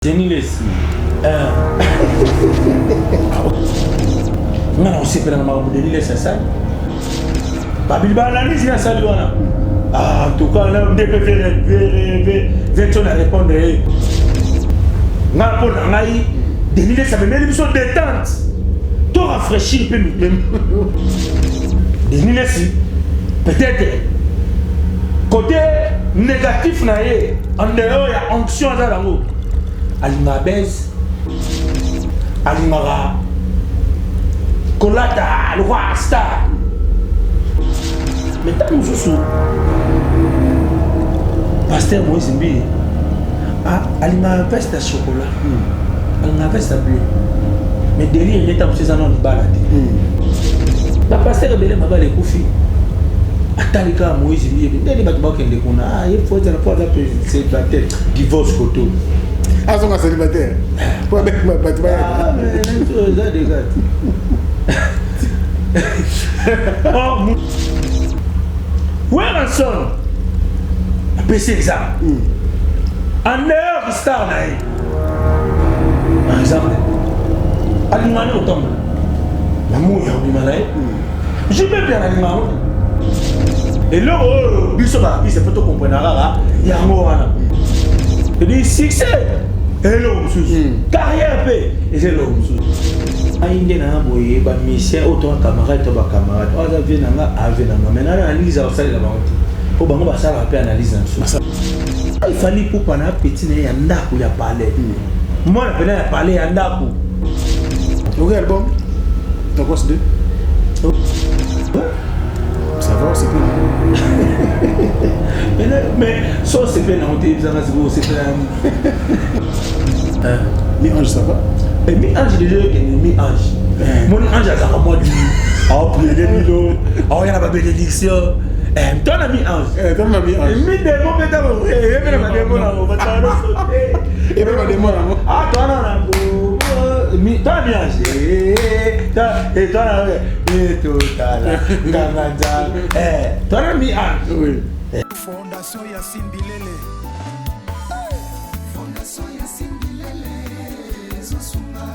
Denis Lessi eh. nga na kosepela na makambo Denis Lessi asali babili baanalyse ye asali wana ah, en tout cas nde mpe ventio na répondre ye nga mpo na ngai Denis Lessi amemeli biso détente to rafraîchir mpe mitema Denis Lessi peut-être côté négatif na ye en dehors ya onction aza nango alingaka base alingaka kolata lokola star mais ntango mosusu pasteur moïse mbiye alingaka veste ya chocolat hmm. alingaka veste ya bleu mais délire nde ntango mosusu eza nano libala te hmm. bapasteur ebele mabala ekufi atali kaka moïse mbiye ndenge bato bakende kuna ah, ye fo ezala mpo aza célibataire divorce koto azonga célibataire po bato baya ah, eza deja te oh, Werrason apesi exemple hmm. en dehors star na ye par exemple alingaka nde kotambola na moi ya kobima na ye hmm. JB mpe analinga yango te. Eloko oyo biso ba artiste faut to comprendre kaka yango wana. C'est-à-dire succès eloko mosusu. Hmm. Carrière mpe eza eloko mosusu. Ngai nde na boye ba musicien oyo toka camarade to ba camarade oyo aza vie na nga ave na nga mais nana analyse akosalela bango te mpo bango basalaka mpe analyse na biso. Fally Ipupa na petit na ye ya ndako ya palais. Hmm. Mwana pena ya palais ya ndako. Ok album Tokos 2. Ça va, c'est cool. Mais, mais so osepeli nango te yebisanga sikoyo osepela yango. Mi ange ça va? Mais mi ange déjà ekende mi ange. Moni ange azalaka mwa du aopriele bino aoya na babénédiction eh, to na mi ange eh, to na mi ange mi démon mpe ntango eyebela bademo nango ebe bademo nango ah to na nango mi to na mi ange to na totala nganga nzambe to na mi ange. Fondation Yacine Bilele. Fondation Yacine Bilele ezosunga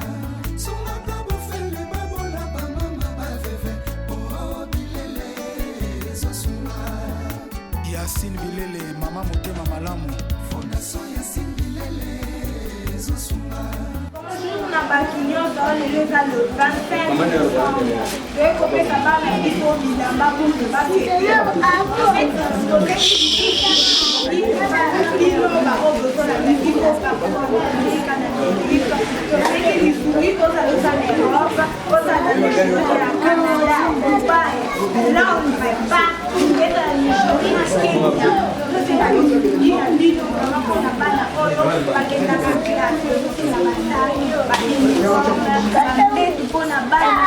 sungaka bofele babola bamama baveve oh bilele ezosunga Yacine Bilele mama motema malamu. Fondation Yacine Bilele ezosunga. Bonjour na bato nyonso lelo eza le 25 décembre toye kopesa bana biso bilamba pour que bafete bino baoyo bozala na biso na Amerika tosengi lisungi kozala oza na Europe ozala na Nigeria Canada Dubai Londres partout ezala Nigeria Kenya tosenga lisungi na bino vraiment mpona bana oyo bakendaka classe tosenga basaki bauniforme bambetu mpona bana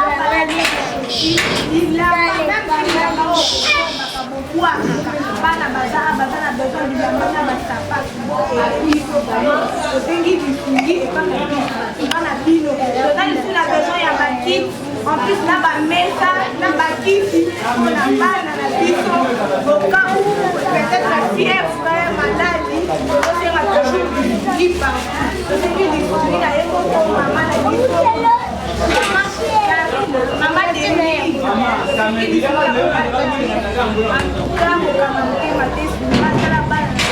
bilamba meme bilamba oyo bosombaka bobwakaka bana baza baza na besoin bilamba na basapatu biso vraiment tosengi lisungi epa na biso epa na bino toza lisusu na besoin ya bakiti en plus na bamesa na bakiti mpona bana na biso au cas où peut-être fièvre maladi tozosenga toujours lisungi partout tosengi lisungi na ye moko mama na biso mama Karine mama Denise tosengi lisungi en tout cas kokanga motema te sunga tala bana na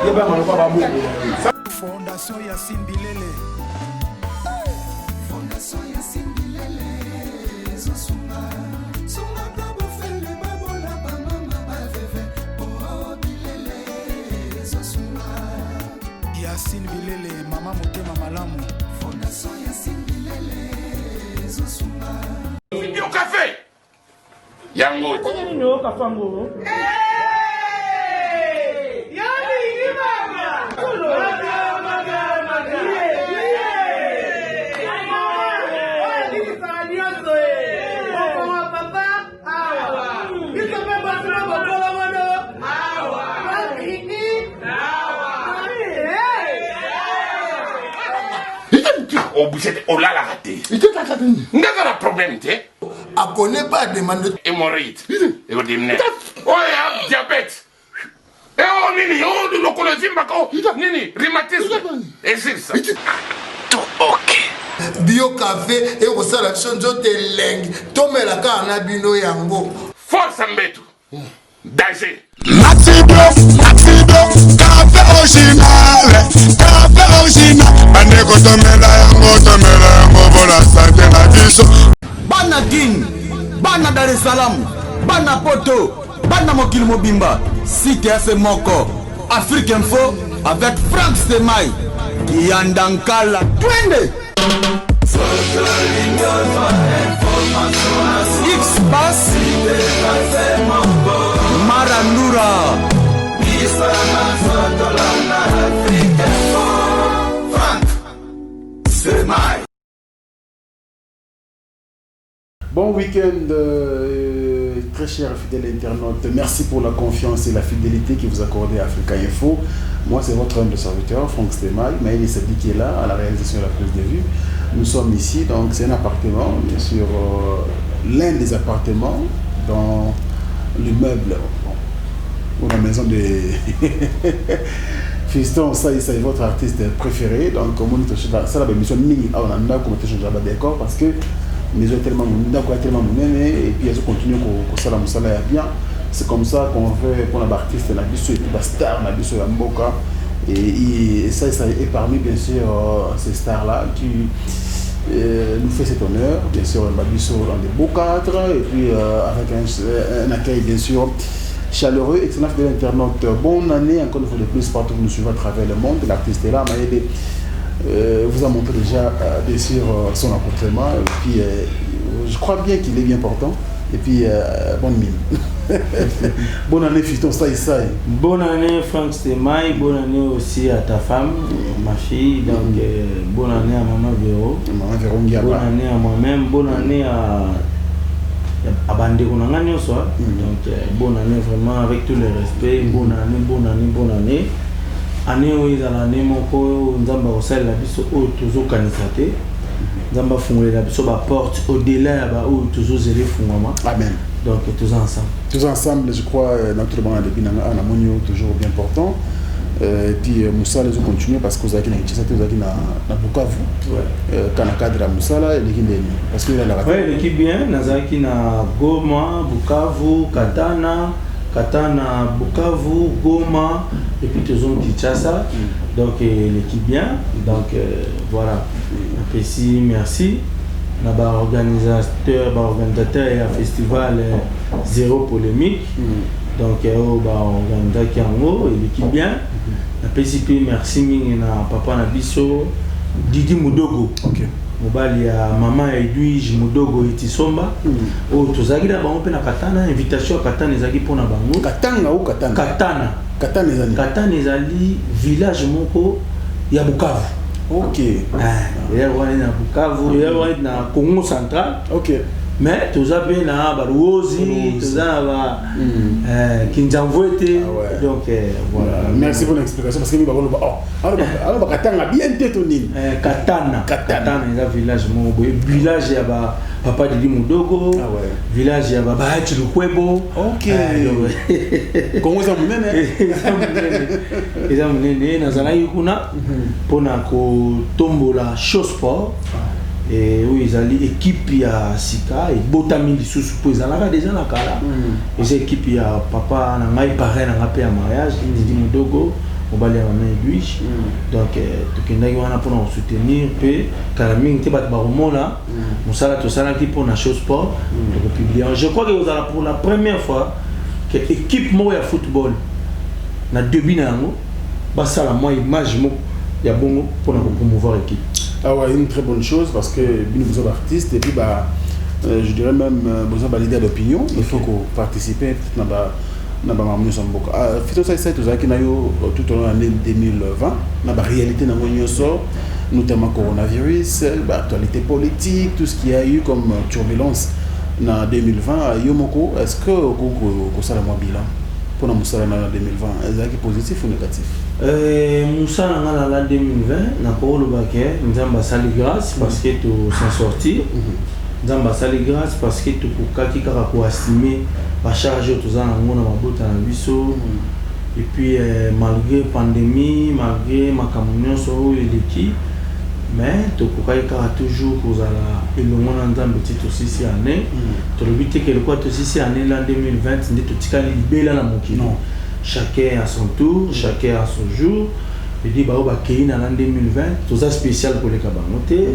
yo bango Fondation Yacine Bilele. Fondation Yacine Bilele ezosunga sungaka bofele babola bamama baveve oh bilele ezosunga Yacine Bilele mama motema malamu. Fondation Yacine Bilele ezosunga Yo café yango Ndenge nini oyoka fango? Oblige te olalaka te nga aza na problème te akone pas demande hémorroïde ekodimine oyo ya diabète eona. nini o lokolo evimbaka o nini rhumatisme esilisa tout ok. Bio cafe ekosala biso nzoto elengi, tomela kaka na bino yango. Force mbetu danger. Maxi Bio, Maxi Bio, cafe original, cafe original. Bandeko tomela yango, tomela yango mpo na sante na biso. Bana Kin, bana Dar es Salaam, bana Poto, bana mokili mobimba, site ya se moko, Afrique Info avec Franck Stemay, Kiyanda Nkala, twende! X Bass, Marandura. Bon week-end, très chers fidèles internautes. Merci pour la confiance et la fidélité que vous accordez à Africa Info. Moi, c'est votre humble serviteur, Franck Stemay, Maël Sadi qui est là, à la réalisation de la prise de vue. Nous sommes ici, donc c'est un appartement, bien sûr, l'un des appartements dans l'immeuble, bon, ou la maison de Fiston, ça, c'est votre artiste préféré. Donc, comme on dit, ça, la émission mini, on a un décor parce que maison est tellement ndako ya tellement monene et puis azo continuer kosala mosala ya bien. C'est comme ça qu'on fait pour la artiste na biso et puis ba star na biso ya mboka et ça, ça est parmi bien sûr ces stars là qui nous fait cet honneur, bien sûr ba biso dans des beaux cadres et puis avec un accueil bien sûr chaleureux. Excellent fidèle internaute, bonne année encore une fois de plus partout où vous nous suivez à travers le monde. L'artiste est là, Maël vous a montré déjà bien sûr son appartement et puis je crois bien qu'il est bien portant et puis bonne mine. Bonne année fiston Saï Saï. Bonne année Franck Stemay, bonne année aussi à ta femme, ma fille, donc bonne année à maman Véro. Maman Véro Ngiaba. Bonne année à moi-même, bonne année à bandeko na nga nyonso. Donc bonne année vraiment avec tout le respect, bonne année, bonne année, bonne année. Année oyo ezala année moko Nzambe akosalela biso oyo tozokanisa te. Nzambe afungolela biso baporte au-delà ya baoyo tozozela efungwama. Amen. Donc tous ensemble. Tous ensemble, je crois, notre bon depuis na toujours bien portant. Et puis mosala ezo continuer parce que ozalaki na Kinshasa te, ozalaki na Bukavu. Ka na cadre ya mosala eleki ndeni parce que elalaka? Ouais, eleki bien. Nazalaki na Goma, Bukavu, Katana, Katana, Bukavu, Goma et puis tozongi Kinshasa. Donc eleki bien. Donc voilà, napesi merci na baorganisateur ya festival Zéro Polémique. Donc oyo baorganisaki yango, eleki bien. Napesi mpe merci mingi na papa na biso Didi Mudogo, mobali ya mama Edwige Mudogo Etisomba, oyo tozalaki na bango mpe na Katana. Invitation ya Katana ezalaki mpona bango. Katanga ou Katana? Katana. Katana ezali? Katana ezali village moko ya Bukavu. Eza wana na Bukavu, eza wana na Congo Central. Mais toza mpe na baluozi, toza na ba Kinzamvwete. Donc voilà. Merci pour l'explication parce que mi bakoloba, oh, alors bakatanga bien te to nini? Katana. Katana eza village moko boye, village ya ba papa Didi Mudogo, village ya ba Bahati Lukwebo. Kongo eza monene. Eza monene. Nazalaki kuna mpona kotombola Show Sport oyo ezali équipe ya sika ebotami lisusu mpo ezalaka déjà na kala. Eza équipe ya papa na ngai, parrain na ngai mpe ya mariage, Didi Modogo, mobali ya mama Edwige. Donc tokendaki wana mpona kosoutenir mpe kala mingi te bato bakomona mosala tosalaki mpona Show Sport. Tokopublier, je crois que ozala pour la première fois que équipe moko ya football na début na yango basala mwa image moko ya bongo mpona kopromouvoir équipe. Ah ouais, une très bonne chose parce que bino vous êtes artiste et puis bah je dirais même besoin de leader d'opinion, il faut qu'on participe peut-être na ba mamu nyonso mboka. Ah, Fiston Sai Sai, tozalaki na yo tout au long de l'année 2020 na ba réalité nango nyonso, notamment coronavirus, ba actualité politique, tout ce qu'il y a eu comme turbulence na 2020. Yo moko, est-ce que okosala mwa bilan mpona mosala na 2020? Ezalaki positif ou négatif? Mosala nga na la 2020, nakoloba ke Nzambe asali grâce parce que to s'en sortir. Nzambe asali grâce parce que tokokaki kaka koassumer bacharge oyo toza nango na mabota na biso. Et puis euh, malgré pandémie, malgré makambo nyonso oyo eleki, mais tokokaki kaka toujours kozala elongo na Nzambe ti tosisi année. Tolobi te ke lokola tosisi année la 2020 nde totikali libela na mokili. Chacun à son tour, chacun à son jour. Edi baoyo bakei na l'an 2020, toza spécial koleka bango te.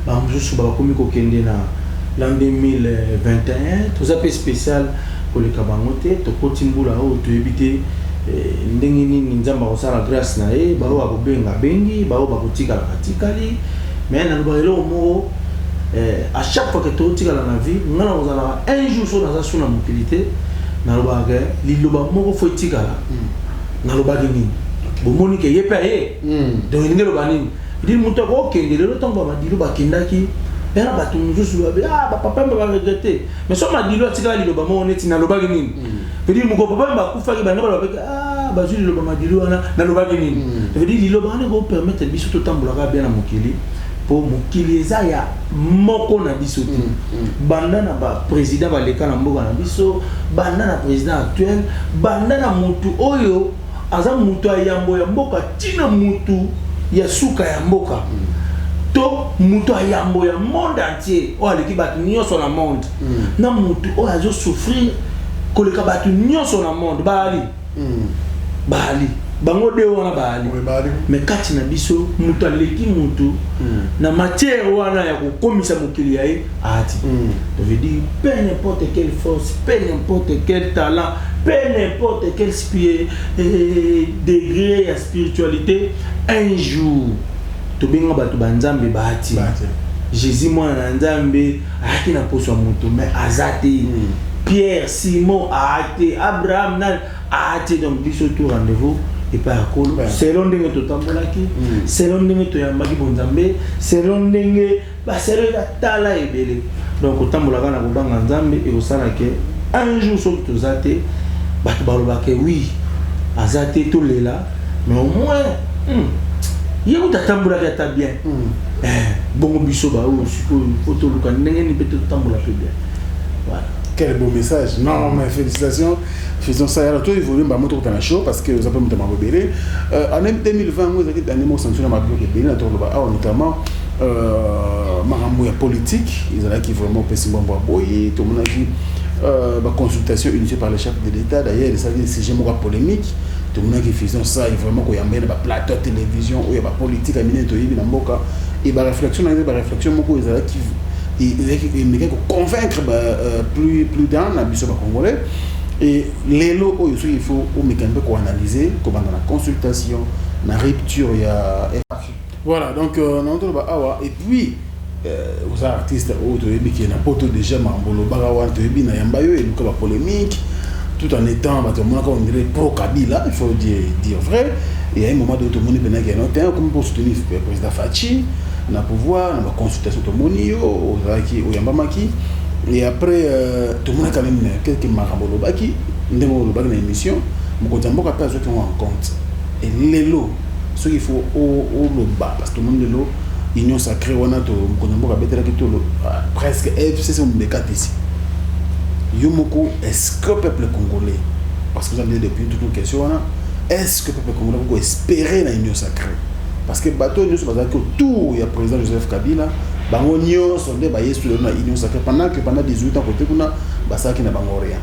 Bamosusu bakomi kokende na l'an 2021, toza mpe spécial koleka bango te. Tokoti mbula oyo, toyebi te ndenge nini Nzambe akosala grâce na ye. Baoyo bakobenga abengi, baoyo bakotikala batikali. Mais nalobaka eloko moko à chaque fois ke totikala na vie, nga na kozalaka un jour so naza su na mokili te, nalobaka ke liloba moko fo etikala. Nalobaki nini? Bomoni ke ye mpe aye. Donc elingi eloba nini? Di moto akokende lelo, ntango baMadilu bakendaki, mpe na bato mosusu babe, ah, bapapa mbe baregretter. Mais so Madilu atikala liloba moko neti nalobaki nini, veut dire moko papa mbe akufaki, banda balobaki, ah, bazwi liloba Madilu wana, nalobaki nini. Veut dire liloba wana ekopermettre biso totambolaka bien na mokili, mpo mokili eza ya moko na biso te. Banda na baprésident baleka na mboka na biso, banda na président actuel, banda na motu oyo aza moto ya yambo ya mboka, ntina motu ya suka ya mboka, to moto ya yambo ya monde entier oyo aleki bato nyonso na monde, na motu oyo azosouffrir koleka bato nyonso na monde, baali baali bango de wana baali. Mais kati na biso, moto aleki motu na matière wana ya kokomisa mokili ya ye aati. Ça veut dire peu n'importe quelle force, peu n'importe quel talent, peu n'importe quel degré ya spiritualité, un jour tobenga bato banzambe baati. Jésus, mwana na Nzambe, ayaki na poso ya moto, mais aza te. Pierre, Simon aa te, Abraham nani aa te. Donc biso tout rendez-vous epai ya Kolo, selon ndenge totambolaki, selon ndenge toyambaki bonzambe, selon ndenge baselo eza tala ebele. Donc kotambolaka na kobanga Nzambe ekosala ke un jour soki toza te, bato balobaka: oui, aza te, tolela, mais au moins ye kuta atambolaki ata bien. Bongo biso baoyo sikoyo fo toluka ndenge nini mpe totambola mpe bien. Voilà. Quel beau message. Non, mais félicitations. Faisons ça. Alors, toi, évoluer, bah, moi, tu show parce que vous avez un peu année 2020, vous avez année sanction na maboko ebele na toloba awa, notamment makambo ya politique ezalaki vraiment opesi mbambo ya boye. Tomonaki baconsultation initiée par le chef de l'État. D'ailleurs, esalaki sujet moko ya polémique. Tomonaki Fiston Sai vraiment koyamba ye na baplateau ya télévision oyo ya bapolitique ya minene toyebi na mboka. E baréflexion na ye, baréflexion moko ezalaki emekaki koconvaincre plus d'un na biso bacongolais. Et lelo oyo, soki il faut omeka mpe koanalyser, kobanda na consultation, na rupture ya, voilà. Donc na toloba awa, et puis oza artiste oyo toyebi ke na poto déjà makambo olobaka wana, toyebi na yamba yo, eluka bapolémique, tout en étant bato bamonaka on dirait pro Kabila, il faut dire vrai. Et à un moment donné, tomoni mpenaki no te okomi mpo soutenir président Fatshi na pouvoir. Na baconsultation tomoni yo ozalaki, oyambamaki. Et après tomoni quand même quelques makambo olobaki, ndenge olobaki na émission, mokonzi ya mboka mpe azwaki yango en compte. Et lelo, soki il faut oloba, parce que tomoni lelo union sacrée wana, to mokonzi ya mboka abetelaki to presque FCC mobeka tesi yo moko. Est-ce que peuple congolais, parce que vous avez depuis toute une question wana, est-ce que peuple congolais koko espérer na union sacrée? Parce que bato nyonso bazalaki autour ya président Joseph Kabila, bango nyonso nde bayesu lelo na union sacrée, pendant que pendant 18 ans côté kuna basalaki na bango rien.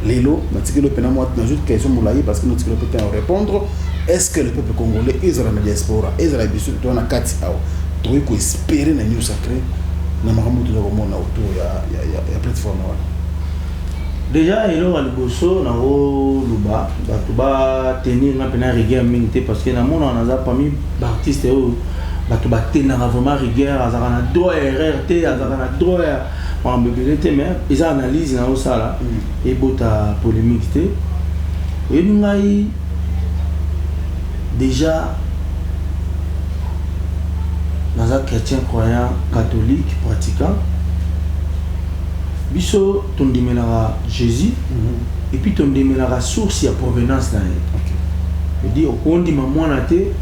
Lelo natikeli mpena mwa nazwi question molai, parce que natikeli mpe te répondre. Est-ce que le peuple congolais, ezala na diaspora, ezala biso to na kati awa, tokoki koespérer na union sacrée na makambo toza komona autour ya plateforme wana? Déjà, eloko ya liboso nakoloba, bato batenir nga mpena rigueur mingi te, parce que namonaka naza parmi baartiste oyo bato batenaka vraiment rigueur, azalaka na droit ya erreur te, azalaka na droit ya makambo ebele te. Mais eza analyse naosala, ebota polémique te. Oyebi ngai déjà naza chrétien croyant, catholique pratiquant. Biso tondimelaka Jésus et puis tondimelaka source ya provenance na ye. Edi okondima mwana te,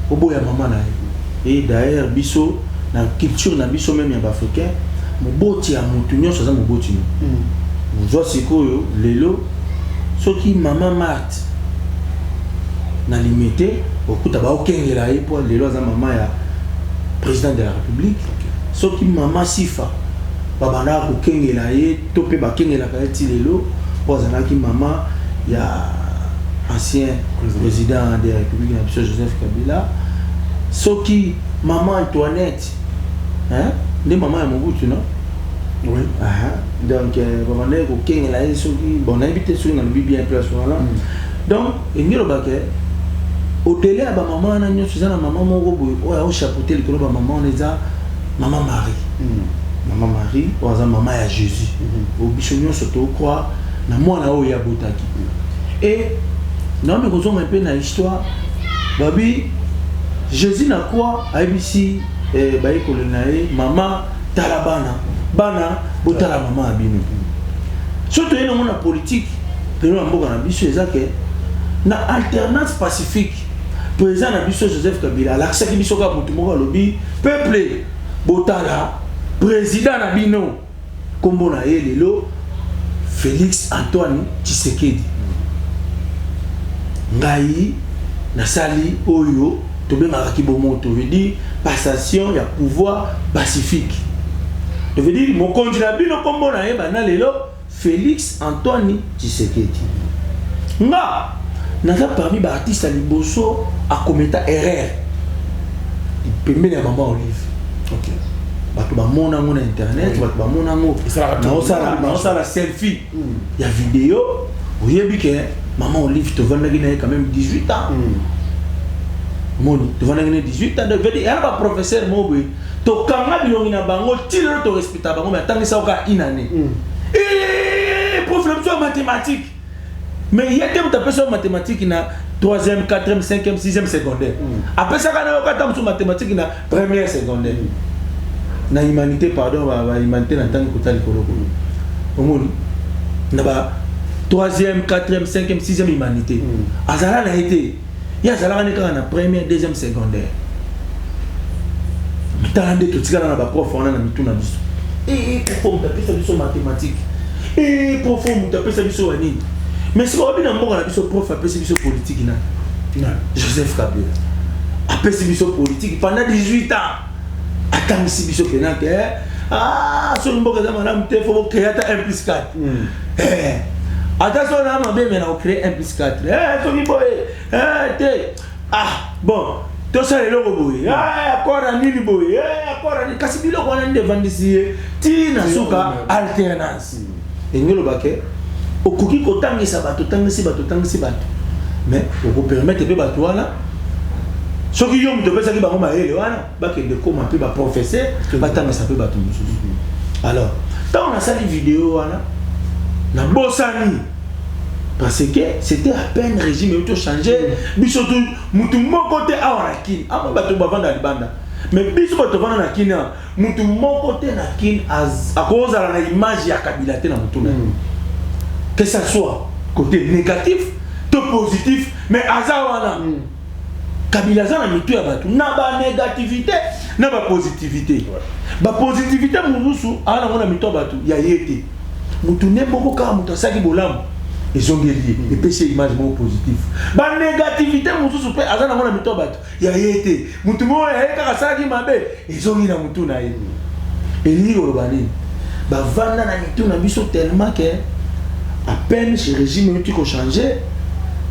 oboya mama na ye. Et d'ailleurs, biso na culture na biso même ya baafricain, moboti ya motu nyonso aza moboti no. Ozwa sikoyo lelo, soki mama Marthe Na Limete okuta baokengela ye mpo lelo aza mama ya président de la République. Soki mama Sifa babandaka kokengela ye to mpe bakengelaka ye ti lelo mpo azalaki mama ya ancien président de la République na biso Joseph Kabila. Soki mama Antoinette, hein, nde mama ya Mobutu, non? Oui. Ah, donc babandaki kokengela ye. Soki bon, nayebi te soki nalobi bien place wana. Donc elingi olobake, au-delà ya bamama wana nyonso, eza na mama moko boye oyo aochapeauté likolo bamama wana, eza mama Marie. Mama Marie oyo aza mama ya Jésus, oyo biso nyonso tocroire na mwana oyo abotaki. E naomi kozonga mpe na histoire, babi Jésus na croix ayebisi bayekoli na ye: "Mama, tala bana, bana, botala mama ya bino." So toye nango na politique lelo na mboka na biso, eza ke na alternance pacifique, président na biso Joseph Kabila alakisaki biso kaka motu moko alobi: "Peuple, botala président na bino, nkombo na ye lelo Félix Antoine Tshisekedi. Ngai nasali oyo tobengaka kibomoto, veut dire passation ya pouvoir pacifique. Veut dire mokonzi na bino, nkombo na ye banda lelo Félix Antoine Tshisekedi." Nga naza parmi baartiste ya liboso akometa erreur pembeni ya mama Olive. Bato bamona yango na internet, bato bamona yango. Naosala selfie ya video. Oyebi ke mama Olive, tovandaki na ye quand même 18 ans. Moni tovandaki na ye 18 ans, donc veut dire eya na baprofesseur moko boye, tokanga bilongi na bango ti lelo, torespecta bango, mais atangisa kaka une année. Prof na biso ya mathématique, mais ye te moto apesa yo mathématique na 3e, 4e, 5e, 6e secondaire. Apesaka na yo kata mosusu mathématique na première secondaire, na humanité, pardon, bahumanité na ntangi kota likolo kuna. Omoni na ba 3e, 4e, 5e, 6e humanité, azala na ye te. Ye azalaka ne kaka na première, deuxième secondaire. Tala nde totikala na baprof wana na mitu na biso. Prof moto apesa biso mathématique, prof moto apesa biso banini. Mais sikoyo obi na mboka na biso, prof apesi biso politique na Joseph Kabila, apesi biso politique pendant 18 ans, atangisi biso pena ke soki mboka eza malamu te, faut bocréer ata 1 plus 4. Ata so na mabe, me na kocréer 1 plus 4. Soki boye te, ah bon, tosala eloko boye, accord ya nini boye, accord ya nini. Kasi biloko wana nde evandisi ye ti na suka alternance. Elingi oloba ke okoki kotangisa bato, otangisi bato, otangisi bato, mais okopermettre mpe bato wana, soki yo moto opesaki bango mayele wana, bakende koma mpe baprofesseur, batangisa mpe bato mosusu. Alors ntango nasali video wana, nabosani, parce que c'était à peine régime euti ochange. Biso tu, mutu moko te awa na Kini, ama bato bavanda libanda, mais biso bato tovanda na Kini awa, mutu moko te na Kini akozala na image ya Kabila te na motu na ye, que ça soit côté négatif to positif, mais aza wana. Kabila aza na mitu ya bato na banégativité na bapositivité. Bapositivité mosusu aza nango na mitu ya bato ya ye te. Motu nde moko kaka moto asalaki bolamu, ezongeli ye, epesi ye image moko positif. Banégativité mosusu mpe aza nango na mitu ya bato ya ye te. Motu moko ya ye kaka asalaki mabe, ezongi na motu na ye. Elingi koloba nini? Bavanda na mitu na biso tellement ke à peine régime euti kochange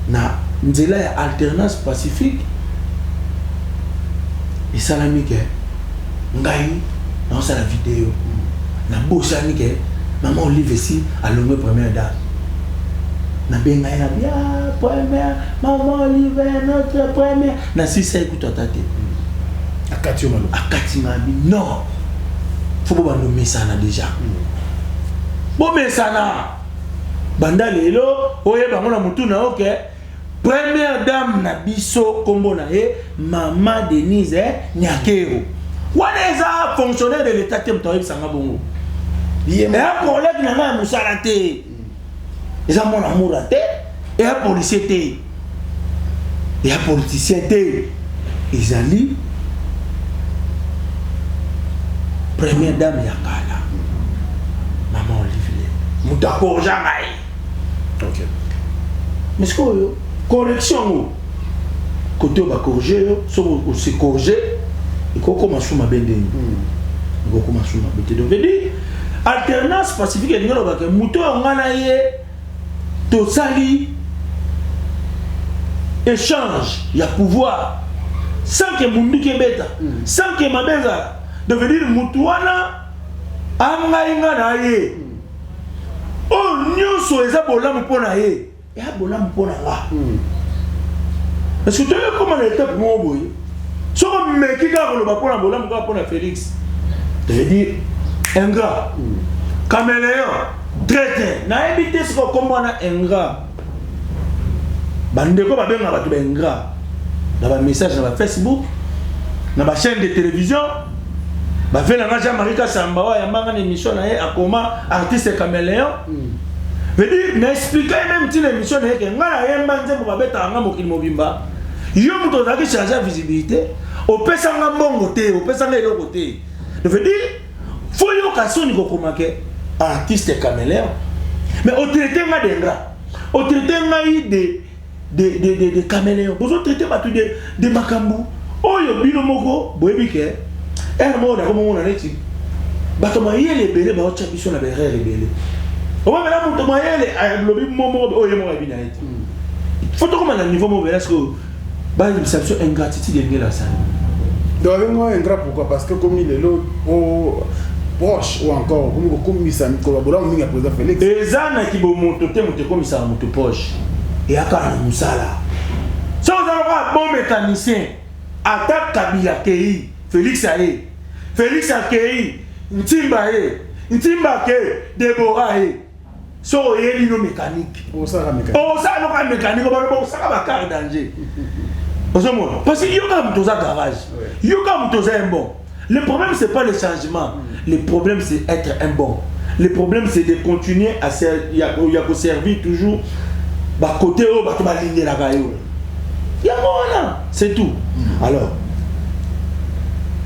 na nzela ya alternance pacifique, esalami ke ngai naosala video, nabosani ke mama Olive esi alongwe première dame. Nabengai na bia première mama Olive, notre première. Nasisa ekutu ata te. Akati yo maloba. Akati mabi. Non, faut bobanda omesana déjà, bomesana banda lelo. Oyeba yango na motu na yo ke première dame na biso, nkombo na ye mama Denise Nyakero. Wana eza fonctionnaire de l'État te moto ayebisanga bongo, eya collègue na ngai ya mosala te, eza mwana mura te, eya policier te, eya politicien te, ezali première dame ya kala, mama Olive, moto akorja ngai. Mais sikoyo correction ngo Côté oyo bacorrige yo, soki ose corrige, ekokoma su mabe ndenge ekokoma su mabe te. Donc veut dire alternance pacifique elingi olobaka moto oyo ngai na ye tosali échange ya pouvoir sans que munduki ebeta, sans que mabe ezala. Donc veut dire motu wana angai nga na ye, oyo nyonso eza bolamu mpo na ye, eya bolamu mpo na nga. Parce que toyei koma na étape moko boye, soki omeki kaka koloba mpo na bolamu kaka mpo na Félix, ça veut dire ingrat, caméléon, traître. Nayebi te soki okombo wana ingrat. Bandeko babengaka bato baingrat na bamessage na bafacebook, na bachaîne de télévision. Bavelanga Jean-Marie Kasamba oyo ayambanga na émission na ye, akoma artiste caméléon. Veut dire na expliqué même ntina émission na ye ke ngai nayemba nzembo, babetaka nga mokili mobimba. Yo moto ozalaki charge ya visibilité, opesanga mbongo te, opesanga eloko te. Veut dire faut yoka soni kokoma ke artiste caméléon, mais otraite nga d'ingrat, otraite ngai de caméléon. Bozotraite bato de makambo oyo bino moko boyebi ke ere moko nakomomona neti bato mayele ebele baotya biso na baerreur ebele. Omamela moto mayele alobi mo moko oyo ye moko ayebi na ye te. Faut tokoma na niveau moko bela sikoyo bayebisa biso ingratitude engela asali. Donc abengo ingrat pourquoi? Parce que comme lelo o proche ou encore komi kokomisa mikolo ya bolamu mingi ya président Félix. Eza na kibomoto te. Moto ekomisaka moto proche eyaka na mosala. Soki oza lokola bon mécanicien, ata Kabila akei, Félix aye, Félix akei, Ntimba ye, Ntimba akei, Debora ye, soki oyebi no mécanique, osalaka mécanique. Osala lokola mécanique, baloba osaka bacar danger. Ozomona, parce que yo kaka moto oza garage, yo kaka moto oza un bon. Le problème, c'est pas le changement. Le problème, c'est être un bon. Le problème, c'est de continuer à ya koservir toujours bakote oyo bato balingelaka yo. Yango wana, c'est tout. Alors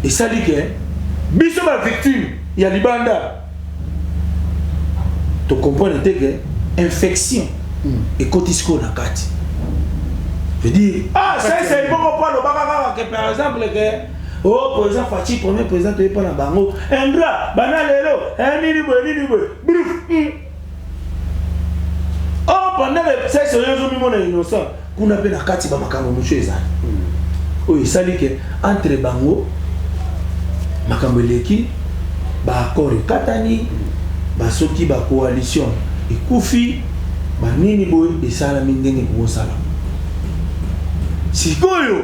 esali ke biso bavictime ya libanda tocomprendre te ke infection ekoti sikoyo na kati. Je dire, ah, ça c'est bongo mpo alobaka kaka ke par exemple ke oh, président Fatshi, premier président, toye mpo na bango ingrat bana lelo, nini boye, nini boye, bruf. Oh, pendant le sexe oyo ozomimona innocent kuna mpe na kati, bamakambo mosusu ezali oyo esali ke entre bango makambo eleki, baaccord ekatani, basoki bacoalition ekufi, banini boye esalami ndenge ekokosala. Sikoyo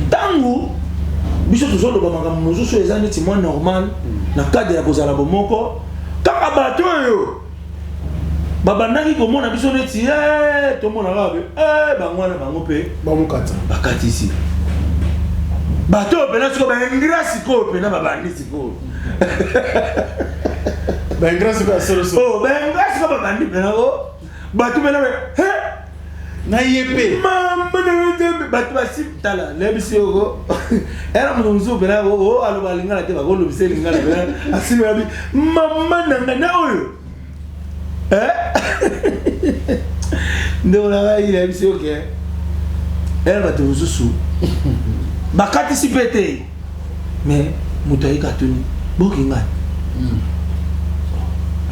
ntango biso tozoloba makambo mosusu eza neti mwa normal na cadre ya kozala bomoko, kaka bato oyo babandaki komona biso neti tomona kaka be bango wana, bango mpe bamokata. Bakatisi bato oyo mpena sikoyo baingrat, sikoyo mpena babandi sikoyo. Baingrat sikoyo ya solo. Oh, baingrat sikoyo babandi mpena o bato mpena na ye mpe. Mama na Nzambe, bato basi tala, nayebisi yoko era moto mosusu mpena o aloba lingala te, bakolobisa lingala mpena asimi yabi mama na ngai na oyo ndeko na ngai. Nayebisi yo ke era bato mosusu bakatisi mpe te, mais moto ayika atuni boki ngai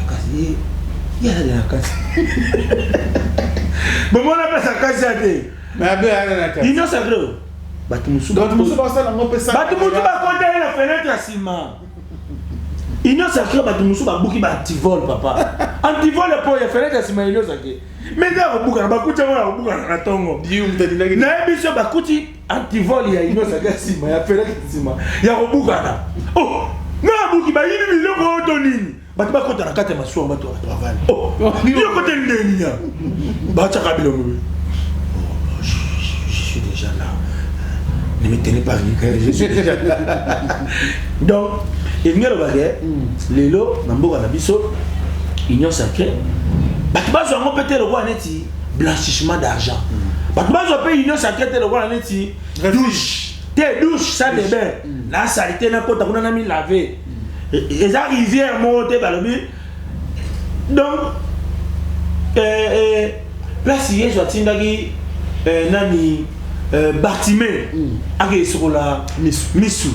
kasi ye ye azali na kasi bomona mpesa kasi ya te. Mais abe ayaka na kati. Union sacrée, bato mosusu bato mosusu basala yango mpe. Bato mosusu bakota ye na fenêtre ya nsima. Union sacrée, bato mosusu babuki ba antivol, papa, antivol po ya fenêtre ya nsima ya union sacrée. Mais nde akobukana, bakuti yango na kobukana na ntongo. Nayebi so bakuti antivol ya union sacrée ya nsima ya fenêtre ya nsima ya kobukana. Oh, nga abuki, bayibi biloko oyo to nini? Bato bakota na kati ya masuwa, bato bavandi. Oh, yo kote ndeni ya batiaka bilongo. Oh, je suis déjà là, ne me tenez pas rigueur, je suis déjà là. Donc elingi alobake lelo na mboka na biso, union sacrée, bato bazwa yango mpe te lokola neti blanchissement d'argent. Bato bazwa mpe union sacrée te lokola neti douche te, douche, salle de bain na saleté, nakota kuna na milave. Eza rivière moko te balobi. Donc place Yesu atindaki nani Bartimée akei sokola misu.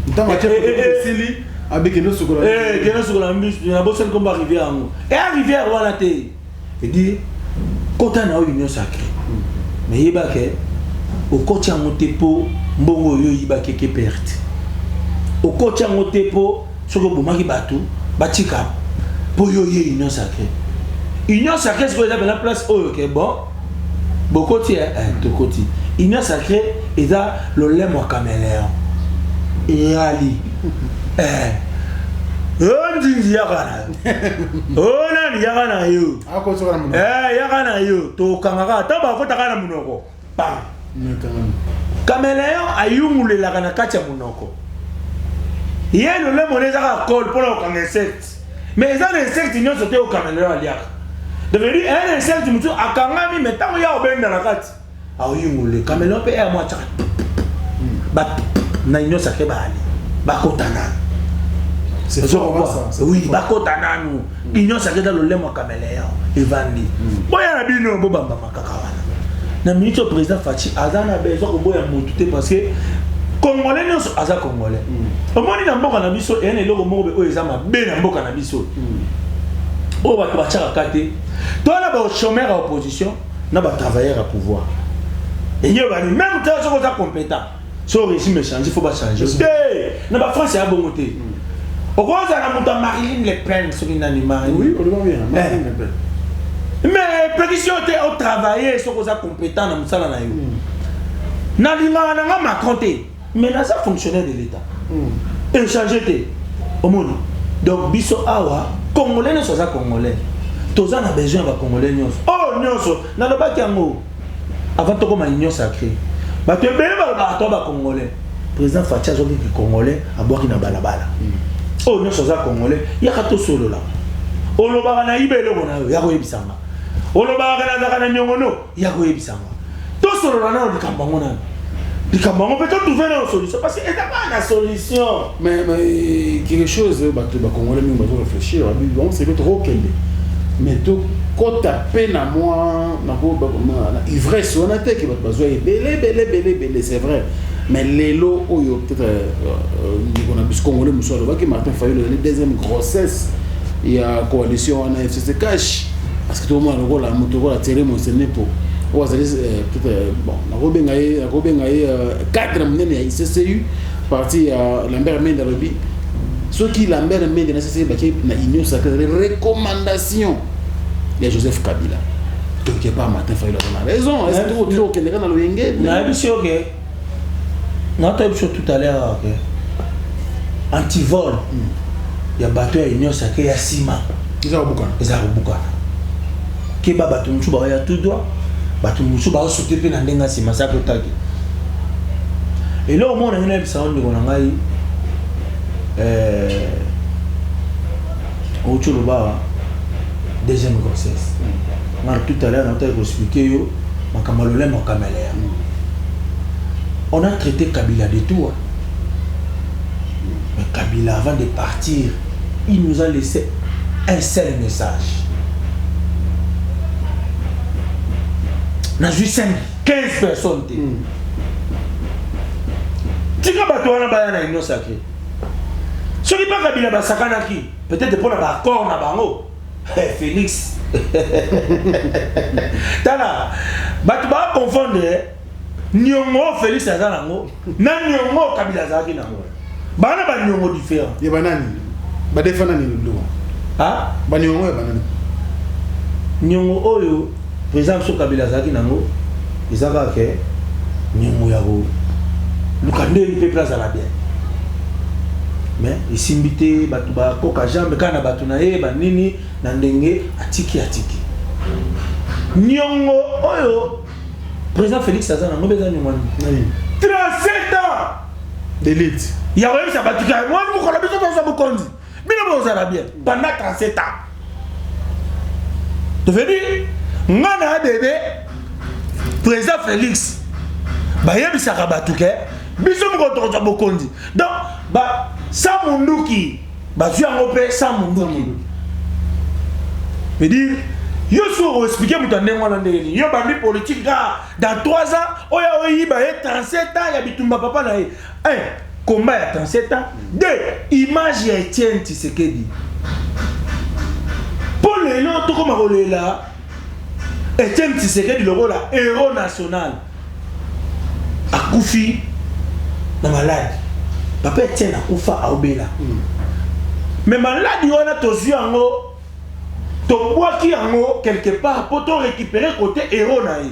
Ntango atie esili, abe kende sokola. Kende sokola misu. Nabosani kombo ya rivière yango. Eya rivière wana te, edi kota na oyo union sacrée, mais yeba ke okoti yango te mpo mbongo oyo oyibaki eke perte, okoti yango te mpo soki obomaki bato batika mpo yo oye union sacrée. Union sacrée sikoyo eza mpena place oyo ke bon, bokoti, tokoti union sacrée, eza lolemo ya caméléon eyali o nzinzi, yaka na yo, o nani, yaka na yo, yaka na yo, tokangaka ntango bakotaka na monoko pam. Caméléon ayungulelaka na kati ya monoko ye, lolemo ne eza kaka kole mpona kokanga insecte, mais eza na insecte nyonso te oyo caméléon aliaka. Donc veut dire un insecte mosusu akangami, mais ntango ya obenda na kati aoyungule, caméléon mpe ya mwa atiaka ba na union sacrée, baali bakota nanu. Oui, bakota nanu union sacrée, eza lolemo ya caméléon evandi. Boya na bino, bobambama kaka wana na minute oyo. Président Fatshi aza na besoin koboya motu te, parce que congolais nyonso aza congolais. Omoni, na mboka na biso eya na eloko moko oyo eza mabe na mboka na biso, oyo bato batiakaka te. To na bachômeur ya opposition na batravailleur ya pouvoir eyebani même te. Soki oza compétent, so régime échange, faut bachange te. Na bafrance ya bongo te. Okozala na moto ya Marine Le Pen, soki nani, Marine, mais pétition te otravaille soki oza compétent na mosala na yo. Nalingaka na nga Macron te, mais naza fonctionnaire de l'État, échange te. Omoni, donc biso awa congolais nyonso aza congolais, toza na besoin ya bacongolais nyonso oyo nyonso. Nalobaki yango avant tokóma union sacrée, bato ebele balobaka to bacongolais. Président Fatshi azokiki congolais abwaki na balabala oyo nyonso aza congolais, yaka tosolola. Olobaka na yiba eloko na yo, ya koyebisanga. Olobaka nazalaka na niongono, ya koyebisanga. Tosolola nano likambo yango, nano likambo yango mpe totrouve nano solution, parce que eza kaka na solution. Mais quelque chose, bato bacongolais mingi bazo réfléchir, bon, c'est que tokokende, mais tokɔta mpe na mwa na ivresse wana te ke bato bazwa ebele ebele ebele ebele. C'est vrai, mais lelo oyo peut-être ndeko na biso congolais mosusu alobaki Martin Fayulu ezali deuxième grossesse ya coalition wana FCC CACH, parce que tokomona lokola moto lokola Thierry Mosenepo oyo azali peut-être, bon, nakobenga ye cadre monene ya ICCU, parti ya Lambert Mende. Alobi soki Lambert Mende na CCU bake na union sacrée, ezali recommandation ya Joseph Kabila. Quelque part Martin Fayulu aza na raison. Est ce que tokendeka na loyenge? Nayebi si oke naotoyebi biso tout à l'heure ke antivol ya bato ya union sacrée ya nsima eza kobukana. Eza kobukana. Keba, bato mosusu baoya tout droit, bato mosusu baosote mpe na ndenge ya nsima saki otaki eloko moko. Nangi nayebisa yo, ndeko na ngai, outi oloba deuxième grossesse. Nga tout à l'heure naotaki koexpliquer yo makambo ya lolemo ya caméléon. On a traité Kabila de tout, hein. Mais Kabila, avant de partir, il nous a laissé un seul message. Nazwi 5 15 personnes te. Tika bato wana baya na union sacrée. Soki mpa Kabila basakanaki peut-être mpona baaccord na bango, Félix, tala, bato baconfondre niongo oyo Félix aza nango na niongo oyo Kabila azalaki nango. Bana baniongo différent. Ya banani? Badefa nani biloko? Baniongo ya banani? Niongo oyo président biso Kabila azalaki nango eza kaka ke niongo ya koluka ndeni peuple azala bien, mais esimbi te. Bato bakoka jambe kaka na bato na ye banini na ndenge atiki niongo oyo président Félix aza nango mpe eza niongo nini? 37 ans d'élite. Ya koyebisa bato ka mwana mokolo biso tozwa bokonzi, bino bozala bien pendant 37 ans. To veut dire nga na bebe président Félix bayebisaka bato ke biso mokolo tokozwa bokonzi, donc ba sa munduki bazwi yango mpe sa munduki, veut dire Yo soki okoexpliquer moto ya ndenge wana ndenge nini? Yo bandi politique kaka dans 3 ans oyo oyiba ye 37 ans ya bitumba papa na ye. 1 combat ya 37 ans, 2 image ya Etienne Tshisekedi. Mpo lelo tokoma kolela Etienne Tshisekedi lokola héros national akufi na maladi. Papa Etienne akufa aobela. Mais maladi wana tozwi yango, tobwaki yango quelque part mpo to récupérer côté héros na ye.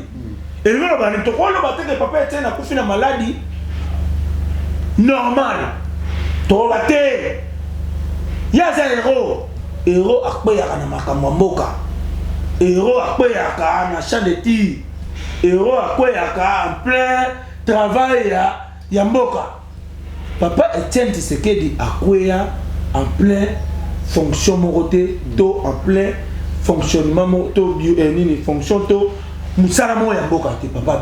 Elingi loba nini? Tokoloba te ke papa Etienne akufi na maladi normal, tokoloba te ye aza héros. Héros akweyaka na makambo ya mboka, héros akweyaka na champ de tir, héros akweyaka en plein travail ya mboka. Papa Etienne Tshisekedi akweya en plein fonction moko te, to en plein fonctionnement moko to nini fonction to mosala moko ya mboka te. Papa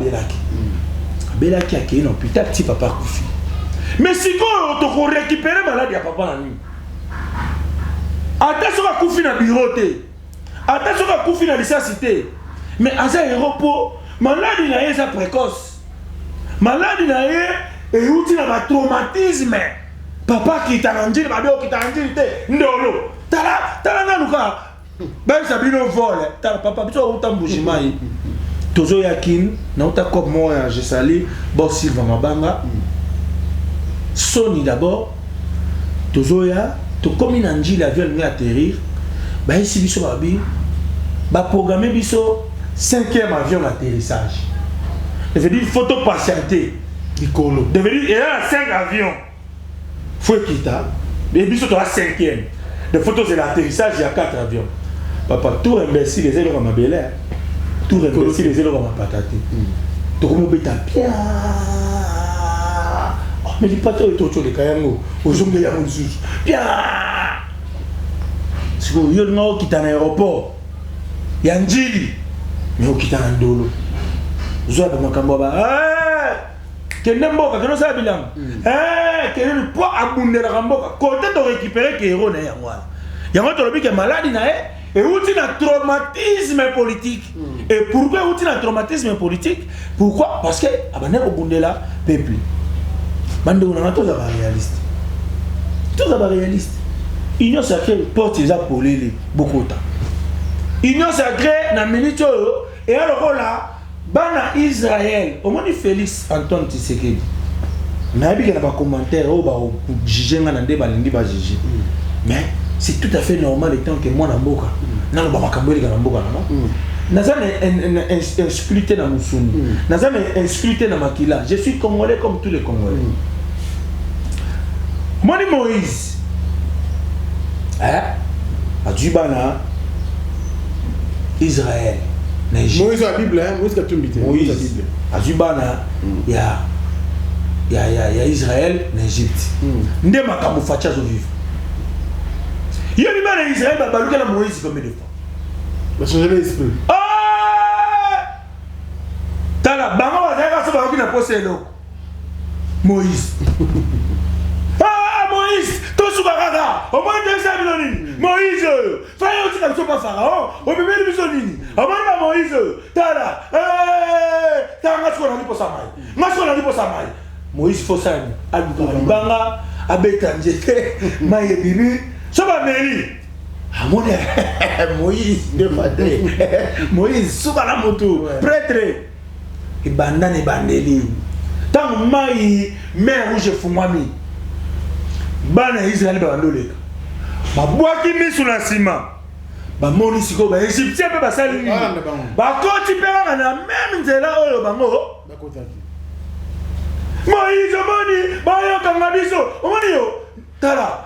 abelaki, akei na hôpital ti papa akufi. Mais sikoyo tokorécupérer maladi ya papa na nini? Ata soki akufi na bureau te, ata soki akufi na lisasi te, mais aza héros mpo maladi na ye eza précoce. Maladi na ye euti na batraumatisme. Papa akita na Njili, babe okita na Njili te, ndolo. Tala, tala nanu kaka bayebisa bino vol. Tala papa, biso auta Mbujimai, tozoya Kin, nauta cop moko ya jesali bo Silva Mabanga soni. D'abord tozoya, tokomi na Njili, avion elingi atterrir, bayesi biso, babi baprogramme biso cinquième avion d'atterrissage. Ça veut dire faut to patienter. Likolo. Ça veut dire eza na 5 avions faut ekita e biso toza cinquième, de faut tozela atterrissage ya 4 avions. Papa, tour imbécile eza eloko ya mabele, tour imbécile eza eloko ya mapata te. Tokomobeta pia, mais lipata oyo totoleka yango, ozongeli yango lisusu pia. Sikoyo yo olinga okita na aéroport ya Njili, mais okita na Ndolo, ozwa bamakambo ya ba kende mboka, kende osala bilanga, kende mpo abundelaka mboka. Kote torécupérer ke héros na ye yango wana, yango tolobi ke maladi na ye euti na traumatisme politique. Et pourquoi euti na traumatisme politique? Pourquoi? Parce que abandaki kobundela peuple. Bandeko nanga, toza baréaliste, toza baréaliste. Union sacrée, porte eza polele, bokota Union sacrée. Na minute oyo eya lokola bana Israel. Omoni Félix Antoine Tshisekedi, nayebi ke na bacommentaire oyo bakojuge nga na nde balingi bajuge, mais c'est tout à fait normal étant que mwana mboka naloba makambo eleka na mboka nanga. Naza na exclu te na mosuni, naza na exclu te na makila. Je suis congolais comme tous les Congolais. Moni Moïse azwi bana Israël na Égypte. Moïse ya Bible, hein? Moïse Katumbi te. Moïse azwi bana ya Israël na Égypte. Nde makambo Fatshi azovivre. Yebi bana ya Israël babalukela Moïse combien de fois? Bachanger l'esprit. Ah! Tala bango bazalaka so bayoki na posa eloko, Moïse, ah, Moïse, tosuka kaka. Omoni toyebisa bino nini? Moïse oyo faye otika biso pa Pharaon, omemeli biso nini? Omoni ba Moïse oyo, tala, tala, nga sikoyo nali posa mai, nga sikoyo nali posa mai. Moïse fosala nini? Alukaka libanga, abeta nzete, mai ebimi, so bameli. Amoni Moïse nde fate Moïse suka na motu prêtre ebanda na ebandeli. Ntango mai mer Rouge efungwami, bana ya Israele babandi oleka, babwaki misu na nsima, bamoni sikoyo baégyptien mpe basali nini? Bakoti mpe kaka na même nzela oyo bango. Moïse, omoni bayokanga biso, omoni yo, tala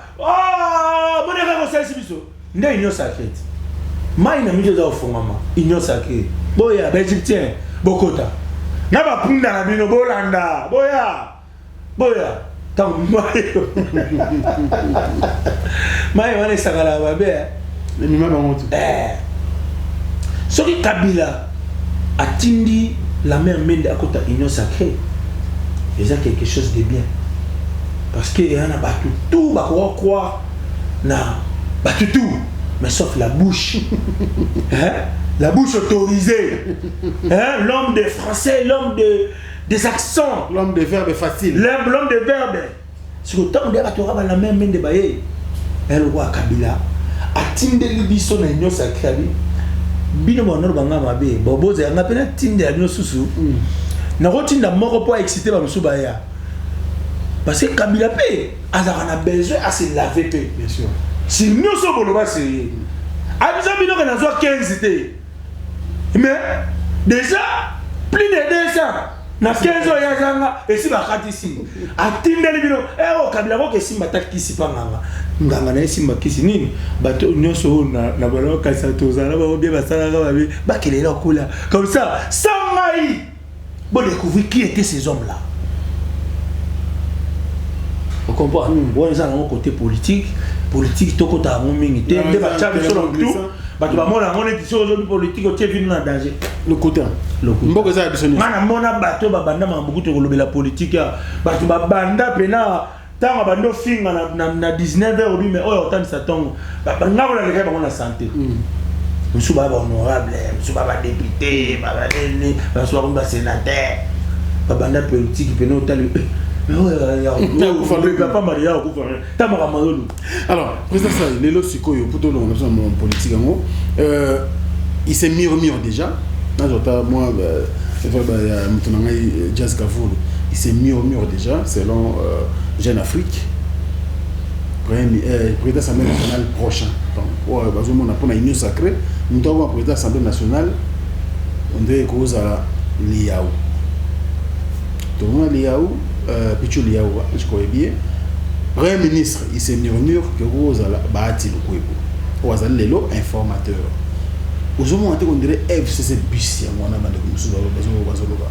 moni kaka kosalisi biso nde Union sacrée. Mai na miso eza kofungama, Union sacrée, boya baégyptien, bokota na bapunda na bino, bolanda, boya, boya. Ntango mai wana esakalaka mabe. Emema bango te. Soki Kabila atindi Lambert Mende akota Union sacrée, eza quelque chose de bien, parce que eya na bato tout bakoka croire na bato tout, mais sauf la bouche, hein? La bouche autorisée, hein, l'homme des Français, l'homme des accents, l'homme des verbes facile, l'homme des verbes. Siko ntango nde bato kaka la même nde baye eloko ya Kabila atindeli biso na Union sacrée, abi bino banoro banga mabe boboza yanga mpe natindela bino susu, nakotinda moko mpo aexcite bamosusu baya, parce que Kabila mpe azalaka na besoin ase lave mpe. Bien sûr. Si nyonso boloba seye abisa bino ke nazwa 15 te, mais déjà plus de 200 na 15 oyo azanga esi bakatisi, atindeli bino eo Kabila koke esimba ata kisi mpa nganga, nganga na esimba kisi nini, bato nyonso oyo na balokasa tozala bango bien, basalaka babe bakelela kula comme ça sans ngai bodécouvrir qui étaient ces hommes là. Ocomprendre? Wana eza nango côté politique. Politique tokota yango mingi te, nde batya biso na mutu, bato bamona yango neti soki ozobi politique otie bino na danger. Lokuta, mboka eza ya biso nyonso. Nga namona bato babanda makambo kutu kolobela politike ya bato babanda pena ntango bandi ofinga na 19 heure obi, mais oyo otandisa ntongo nga kona lekaki bango na santé. Mosusu baya bahonorable, mosusu baya badéputé, babanini, basusu bakomi basénateur, babanda politike pene otali papa ya okufa ta makambo azoluka. Alors, président Sai, lelo sikoyo po tolonga biso na politique yango, il se murmure déjà, nazota moi ya moto na ngai Jazz Kavulu, il se murmure déjà, selon Jeune Afrique, président Assemblée nationale prochain, donc oyo bazomona mpona Union sacrée, moto akoma président Assemblée nationale nde ekozala Lihau. Tomona Lihau, Pichu Lihau, je crois bien. Premier ministre, il se murmure que kozala Bahati Lukwebo oyo azali lelo informateur. Ozomona te qu'on dirait FCC bis yango wana, bandeko mosusu bazoloba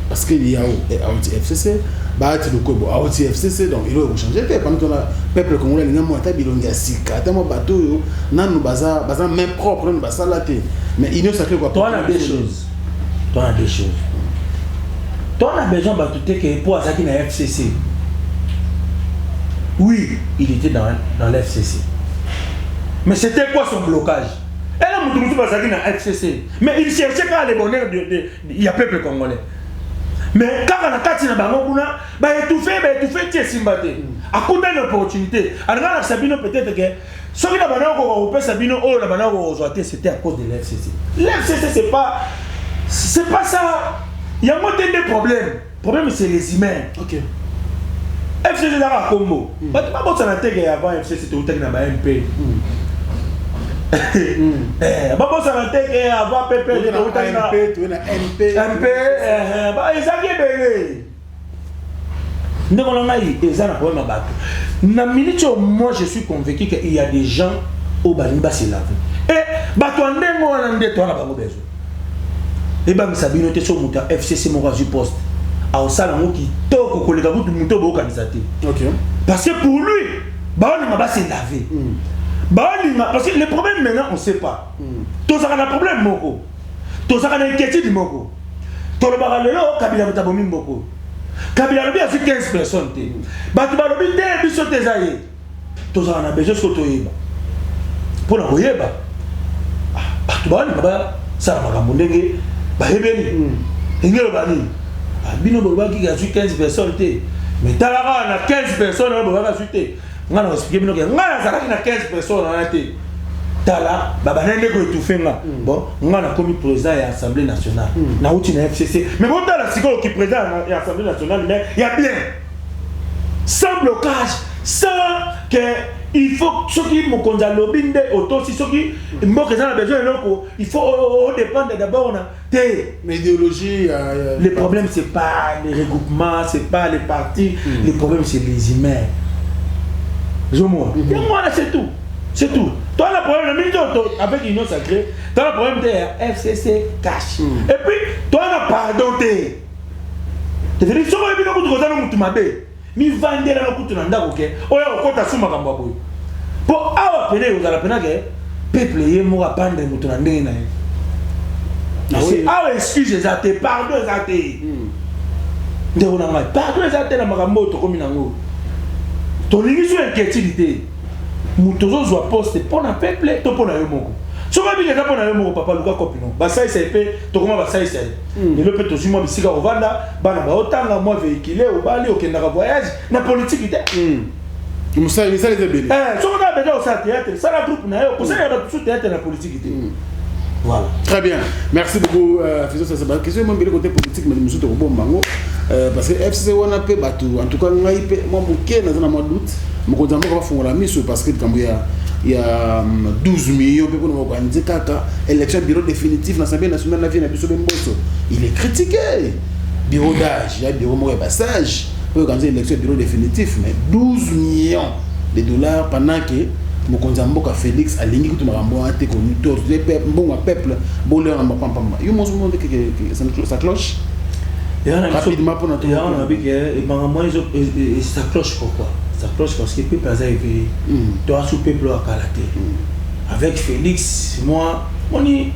parce que Lihau auti FCC, Bahati Lukwebo auti FCC, donc eloko ekochange te. Pendant tona peuple congolais alinga mwa ata bilongi ya sika, ata mwa bato oyo nanu baza main propre, nanu basala te, mais Union sacrée quoi. Toi na deux choses, toi na deux choses, toi na besoin bato te ke po azalaki na FCC. Oui, il était dans l'FCC, mais c'était quoi son blocage? Ela mutu mutu bazalaki na FCC, mais il cherchait kaka le bonheur ya peuple congolais, mais kaka na kati na bango kuna baétouffe, baétouffe ti esimba te. Akutani opportunité, alinga alakisa bino peut-être ke soki na banda kokoka kopesa bino oyo na banda kokozwa te, c'était à cause de l'FCC. L'FCC, c'est pas ça yango te nde problème. Problème, c'est les humains. FCC ezaka kombo, bato babosana te ke avant FCC toutaki na ba MP. Babosana te ke avant PP toutaki na MP. MP ezalaki ebele. Ndeko na ngai, eza na problème ya bato na minute oyo. Moi, je suis convaincu que il y a des gens oyo balingi base laver, et bato ya ndenge wana nde toza na bango besoin. Ebangisa bino te so moto ya FCC moko azwi poste, aosala yango kitoko koleka kutu moto oyo boyokanisa te. Parce que pour lui, baolinga base laver, baolinga, parce que le problème maintenant, on sait pas. Tozalaka na problème moko, tozalaka na inquiétude moko. Tolobaka lelo Kabila moto abomi mboko. Kabila alobi azwi 15 personnes te, bato balobi te biso te, eza ye. Tozalaka na besoin soki toyeba mpona koyeba bato baolinga basala makambo ndenge bayebeli ndenge eloba nini. Bino bolobaki azwi 15 personnes te, mais tala kaka na 15 personnes oyo bolobaki azwi te. Ngai na explique bino ke ngai nazalaki na 15 personnes wana te. Tala babanda nde koétouffe nga. Bon, nga nakomi président ya Assemblée nationale, nauti na FCC, mais botala sikoyo ki président ya Assemblée nationale, mais ya bien, sans blocage, sans que il faut soki mokonzi alobi nde otosi, soki mboka eza na besoin eloko, il faut odépendre d'abord na te. Mais idéologie. Le problème, c'est pas les regroupements, c'est pas les partis. Le problème, c'est les humains. Ozomona yango wana, c'est tout, c'est tout. Toi na problème na mingi avec Union sacrée, toi na problème te ya FCC cash, et puis toi na pardon te. C'est-à-dire soki oyebi no kutu koza no mutu mabe, mivandela no kutu na ndako ke oyo okota su makambo ya boye, mpo awa pene ozala pena ke peuple ye moko apandre moto na ndenge na ye. Awa excuse eza te, pardon eza te. Ndeko na ngai, pardon eza te na makambo oyo tokomi nango. Tolingi so inquiétude te. Moto ozozwa poste mpo na peuple to mpo na yo moko. Soki abiki eza mpo na yo moko, papa, luka kopi no basalisa ye mpe tokoma basalisa ye. Lelo mpe tozwi mwa bisika kovanda, bana baotanga, mwa véhicule, obali, okendaka voyage na politiki te. Mosala, misala eza ebele. Soki oza besoin kosala théâtre, sala groupe na yo, kosalela bato mosusu théâtre na politiki te. Voilà. Très bien. Merci beaucoup, Fiso Sasa. Question moi côté politique, mais nous sommes bon bango. Parce que FCC wana pe batu, en tout cas ngai pe moi moke naza na mwa doute. Mokonzi ya mboka bafongola miso parce que likambo ya 12 millions pe mpona koorganiser kaka élection bureau définitif na Assemblée nationale na vie na biso be Mboso. Il est critiqué. Bureau d'âge, il y a bureau moko ya passage pour organiser élection bureau définitif, mais 12 millions de dollars pendant que mokonzi ya mboka Félix alingi kutu makambo wana te, mbongo ya peuple bolera na mapampamba yo mozo monde que ça cloche rapidement mpona. Yango na bike makambo wana, ça cloche. Pourquoi ça cloche? Parce que peuple aza éveillé. Toa su peuple oyo akala te. Avec Félix, moi moni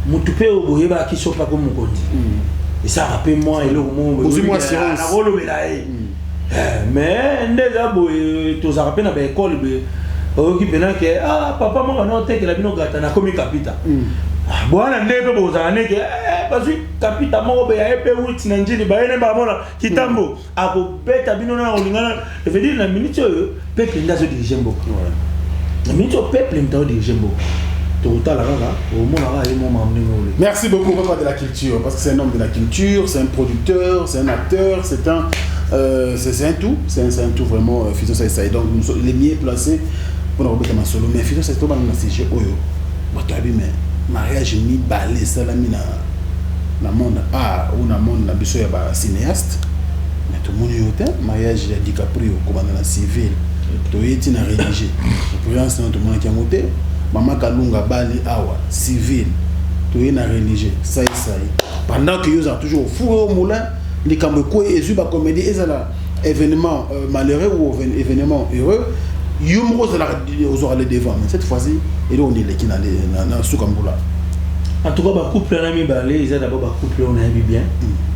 motu mpe oyo boyebaki so mpako mokonzi esalaka mpe mwa eloko moko nakolobela ye. Mais nde eza boye, tozalaka mpe na baekole boye, oyoki mpena ke ah, papa moko na otekela bino gata, nakomi kapita bwana. Nde mpe bozala neke bazwi kapita moko boye, aye mpe wit na njili, bayene bamona kitambo akobeta bino na kolingana. Veut dire na minute oyo peuple nde azodirige mboka. Na minute oyo peuple nde azodirige mboka, tokotala kaka, omona kaka ye moma ndenge ole. Merci beaucoup, papa de la culture, parce que c'est un homme de la culture, c'est un producteur, c'est un acteur, c'est un tout, c'est un tout vraiment, Fiso Saïsaï. Donc nous sommes les mieux placés pour nous remettre solo. Mais Fiso Saïsaï, na sujet oyo bato yabi, mais mariage mibale esalami na monde art ou na monde na biso ya bacinéaste, mais tomoni yo te. Mariage ya DiCaprio, kobanda na civil toye ti na religieux, présence na tomonaki yango te. Mama Kalunga bali awa civil, toye na religieux saisai, pendant que yo ozala toujours au four au moulin. Likambo ekwe ezwi bacomédie, ezala événement malheureux ou événement heureux, yo moko ozalaka, ozwaka le devant. Mais cette fois-ci eloko nde eleki na suka mbula? En tout cas, bacouple wana mibale eza d'abord bacouple oyo nayebi bien.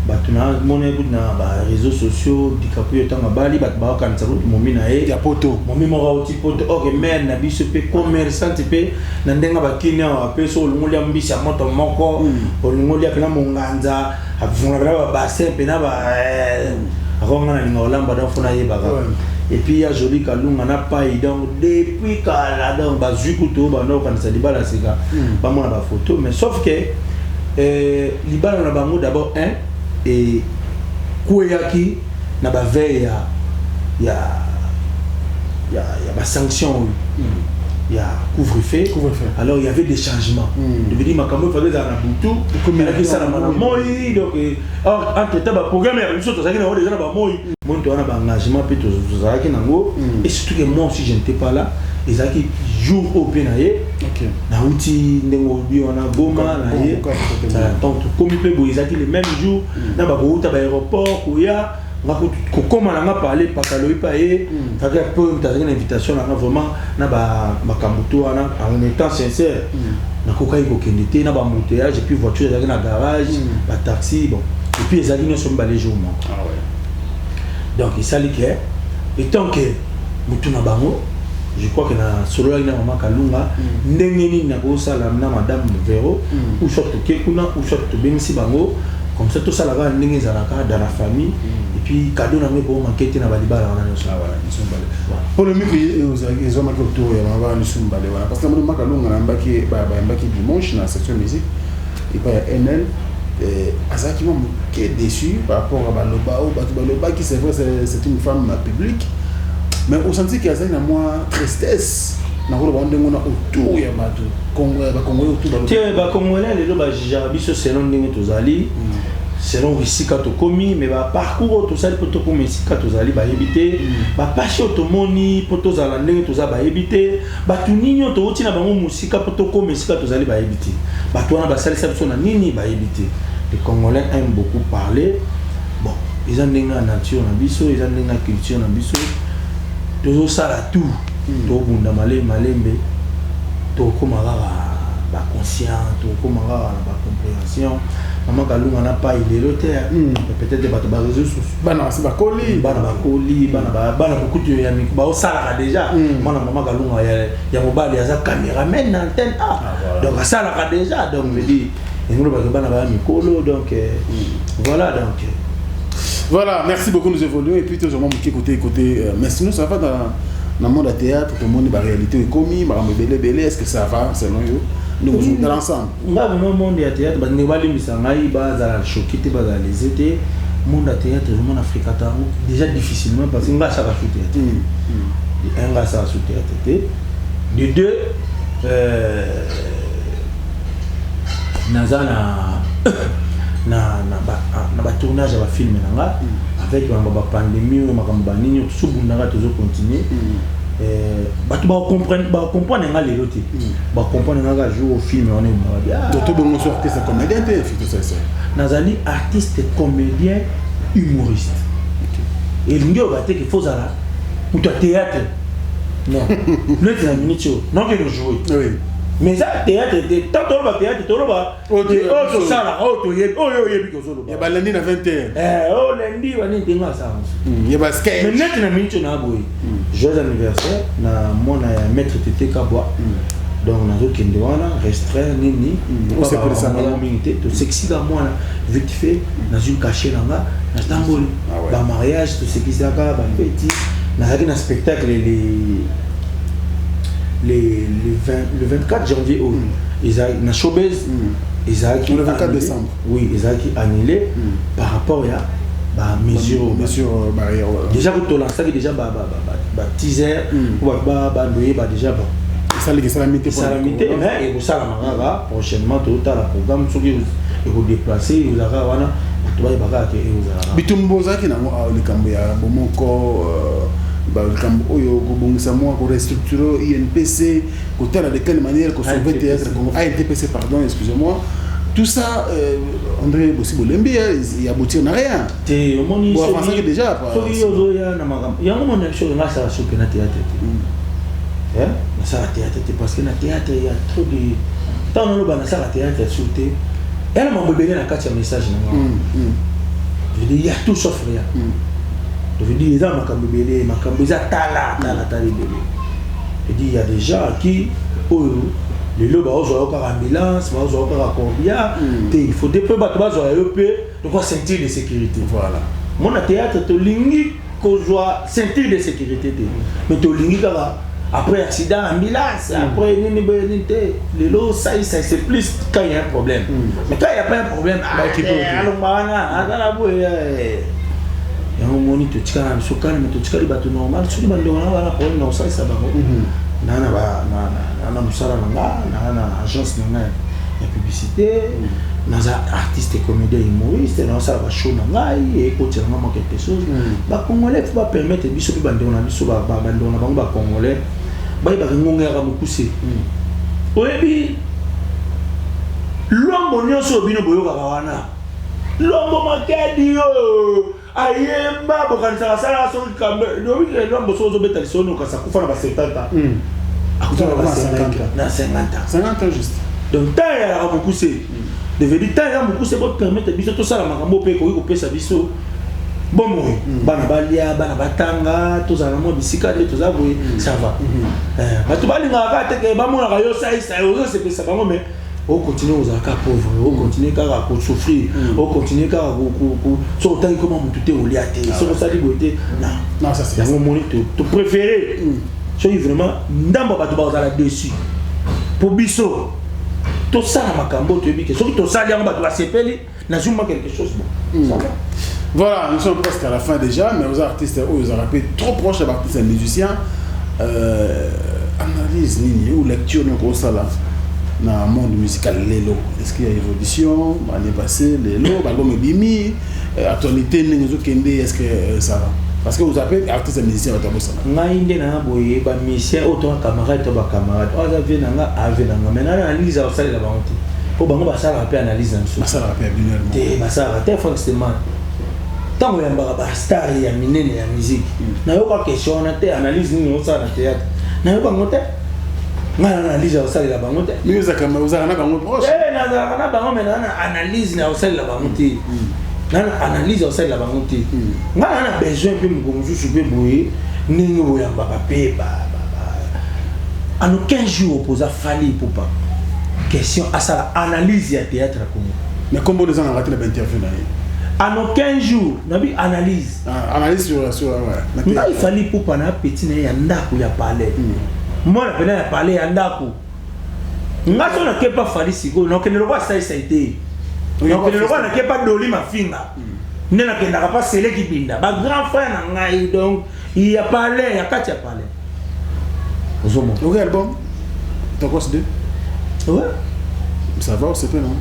Bato namona kutu na baréseaux sociaux, DiCaprio ntango abali, bato baokanisa kutu momi na ye. Ya poto. Momi moko auti poto. Ok, mare na biso mpe commerçante mpe na ndenge bakini awa mpe so olingi olia mbisi ya moto moko, olingi olia mpena monganza, afungola mpena babassin mpena akonga na linga kolamba, donc fo nayebaka. Et puis ya Joli Kalunga na pai, donc depuis kala, donc bazwi kutu oyo banda kokanisa libala sika, bamona bafoto. Mais sauf que libala na bango d'abord un ekweyaki na baveille ya basanction oyo ya couvre-feu. Alors il y avait des changements, veut dire makambo efaki ezala na butu, ezalaki esalama na moi. Donc or entre temps baprogramme ya biso tozalaki nango déjà na bamoi moi, toza na baengagement mpe tozalaki nango. Et surtout que moi aussi je n'étais pas là, ezalaki jour oyo mpe na ye nauti ndenge olobi wana Goma na ye. Donc tokomi mpe boye, ezalaki le même jour na bakouta baaéroport koya nga kokóma na nga parle pakaloyi mpe aye kaka mpe moto azalaki na invitation na nga. Vraiment na makambo to wana, en étant sincère, nakokaki kokende te na baembouteillage, et puis voiture ezalaki na garage, bataxi, bon, et puis ezalaki nyonso mibale jour moko. Donc esali ke étant que motu na bango, je crois que nasololaki na mama Kalunga ndenge nini nakosala na madame Vero, ou soit toke kuna, ou soit tobengisi bango comme ça, tosala kaka ndenge ezalaka dans la famille, et puis cadeau nango ekomanke te na balibala wana nyonso. Polémique ezwamaki autour ya mama nyonso mibale wana, parce que namoni mama Kalunga bayambaki dimanche na section musique epai ya NL, azalaki mwa moke déçu par rapport à baloba oyo bato balobaki. C'est vrai, c'est une femme publique, mais osenti ke azali na mwa tristesse nakoloba ndenge wana autour ya bato bacongolais autour. Te, bacongolais lelo bajugeaka biso selon ndenge tozali, selon esika tokomi, mais baparcours oyo tosali mpo tokóma esika tozali bayebi te. Bapasi oyo tomoni mpo tozala ndenge toza bayebi te. Bato nini oyo touti na bango mosika mpo tokóma esika tozali bayebi te. Bato wana basalisa biso na nini bayebi te. Les Congolais aiment beaucoup parler. Bon, eza ndenge ya nature na biso, eza ndenge ya culture na biso. Tozosala tout, tobunda malembe malembe, tokóma kaka. baconscient, tokokóma kaka na bacomprehension. Mama Kalunga na pai lelo te, peut-être bato baréseau sociaux. Bana basi bakoli. Bana bakoli, bana kokutu ya miko baosalaka déjà. Mwana mama Kalunga ya mobali aza caméraman na Antenne A, donc asalaka déjà. Donc veut dire yango lobaki bana baya mikolo, donc voilà, donc. Voilà, merci beaucoup, nous évoluons et puis toujours mon côté côté mais sinon ça va dans le monde de théâtre, tout le monde la réalité est commis, makambo ebele ebele, est-ce que ça va selon yo? Nous dans l'ensemble. Nga vraiment, monde ya théâtre, bandeko balimbisa ngai, bazala choqué te, bazala lésé te. Monde ya théâtre vraiment na fréquente yango déjà difficilement, parce que nga asaka su théâtre de un, nga asaka su théâtre te, de deux, naza na batournage ya bafilme na nga avec makambo bapandémie oyo, makambo banini oyo tozobundaka, tozocontinue. Bato bacomprendre nga lelo te, bacomprendre nga kaka jour film wana ebimaka. Donc tout bongo so artiste comédien te, tout ça ça. Nazali artiste comédien humoriste. Elingi oyo bateke, faut ozala moto ya théâtre, non neti na minute oyo nokende jouer. Mais eza théâtre te. Tant toloba théâtre, toloba oyo tosalaka, oyo toyebi, oyo oyebi kozoloba. Ya balundi na 20 heures. Oyo lundi banini te, nga asala. Ya basketch. Mais neti na minute oyo na boye, joyeux anniversaire na mwana ya maître Tete Kabwa, donc nazokende wana restreint nini Osepelisa bango. mingi te, tosekisika mwana vite fait, nazwi cachet na nga, natamboli. Bamariage tosekisaka, bafeti, nazalaki na spectacle le 20, le 24 janvier oyo ezalaki na Showbuzz, ezalaki Le 24 annulé. décembre. Oui, ezalaki annulé par rapport ya bamesure. Mesure barrière, voilà. Déjà tolançaki déjà ba teaser po bato bandoyeba déjà, bon. Esalaki, esalami te. Esalami te, mais ekosalama kaka prochainement. Totala programme, soki ekodéplace, ezalaka wana, bato bayeba kaka ke ekozalaka. Bitumba ozalaki nango awa, likambo ya bomoko, likambo oyo kobongisa mwa korestructure INPC, kotala de quelle manière kosauver ANTPC. théâtre Congo, ANTPC, pardon, excusez-moi, tout ça, André Bosi Bolembi ya aboutir na rien. Te, omoni. Bo avançaki déjà. Soki ozoya na makambo yango, mona biso, nga asala soki na théâtre te. Nasala théâtre te parce que na théâtre ya trop de ntango naloba nasala théâtre sur te, eya na mambo ebele na kati ya message na nga. Je veux dire, il y a tout sauf rien. Je veux dire, eza makambo ebele, makambo eza tala tala tala ebele. Je veux dire, il y a des gens qui oyo lelo baozwa yo kaka ambulance, baozwa yo kaka corbillard te. Il faut mpe bato bazwa yo mpe lokwa ceinture de sécurité. Voilà. Mona théâtre, tolingi kozwa ceinture de sécurité te, mais tolingi kaka après accident, ambulance, après nini boye nini te. Lelo ça ça c'est plus quand il y a un problème, mais quand il y a pas un problème, ah, Baéquipe oyo te. alongwa wana aza na boye. Yango moni totikala na biso calme, totikali bato normal. Soki bandeko na bana problème na kosalisa bango, naa na na mosala na nga, naa na agence na nga ya publicité, naza artiste comédien humoriste, naosala bashow na ngai, ekotela nga mwa quelque chose. Bacongolais faut bapermettre biso mpe bandeko na biso, bandeko na bango bacongolais bayebaka ngonga yaka mokuse. Oyebi lombo nyonso oyo bino boyokaka wana, Lombo Makedi oyo ayemba, bokanisaka asalaka soki kambe oyebi lombo soki ozobeta lisolo, okasa kufa na ba 70 ans, akufa na ba 50, na 50 ans. 50 ans juste. Donc ntango eyalaka mokuse, devedi ntango eza mokuse, bopermettre biso tosala makambo mpe ekoki kopesa biso bomoi, bana balia, bana batanga, tozala na mwa bisika nde toza boye, ça va. Bato balingaka kaka teke bamonaka yo saisai ozosepesa bango, mais okontinue kozala kaka pauvre, okontinue kaka kosouffrir, okontinue kaka soki otangi koma motu te, olia te, soki osali boye te. Non, ça c'est yango omoni, topréféré soki vraiment ndambo ya bato bakozala dessus po biso tosala makambo oyo toyebi ke soki tosali yango, bato basepeli, nazwi mwa quelque chose, bon, ça va. Voilà, nous sommes presque à la fin déjà, mais aux artistes, aux rappels trop proches des artistes et musiciens, analyse nini ou lecture nous ça là dans le monde musical lelo. Est-ce qu'il y a évolution l'année passée, lelo, album ebimi, actualité nini kende, est-ce que ça va? Parce que vous appelez artistes et musiciens ba ça. Ngai nde na boye, bamusicien oyo toka camarade to bacamarade oyo aza vie na nga, ave na nga, mais nana analyse akosalela bango te, mpo bango basalaka mpe analyse na biso. Basalaka mpe ya te, basalaka te. Frank Steman, ntango oyambaka bastar ya minene ya musique, nayoka question wana te: analyse nini osala na théâtre? Nayoka yango te. Ngai na analyse ya kosalela bango te. Mais ozalaka na bango proche? Eh, nazalaka na bango, mais naa na analyse na kosalela bango te. Naa na analyse ya kosalela bango te. Ngai naa na besoin mpe moko mosusu mpe boye ndenge boyambaka mpe ano 15 jours opoza Fally Ipupa question, asala analyse ya théâtre ya Congo. Mais kombo ezangaka te na bainterview na ye. Ano 15 jours nabi analyse. Ah, analyse sur, ouais. Ngai Fally Ipupa na petit na ye ya ndako ya palais, mwana pena ya palais ya ndako. Nga so nakepa Fally sikoyo, nakende lokola asalisa te, nakende lokola nakepa Doli Mafinga nde nakendaka pa Seleki Binda, bagrand frère na ngai, donc ya palais, ya kati ya palais, ozomona. Ok, album Tokos 2. Ouais. Ça va, osepela non?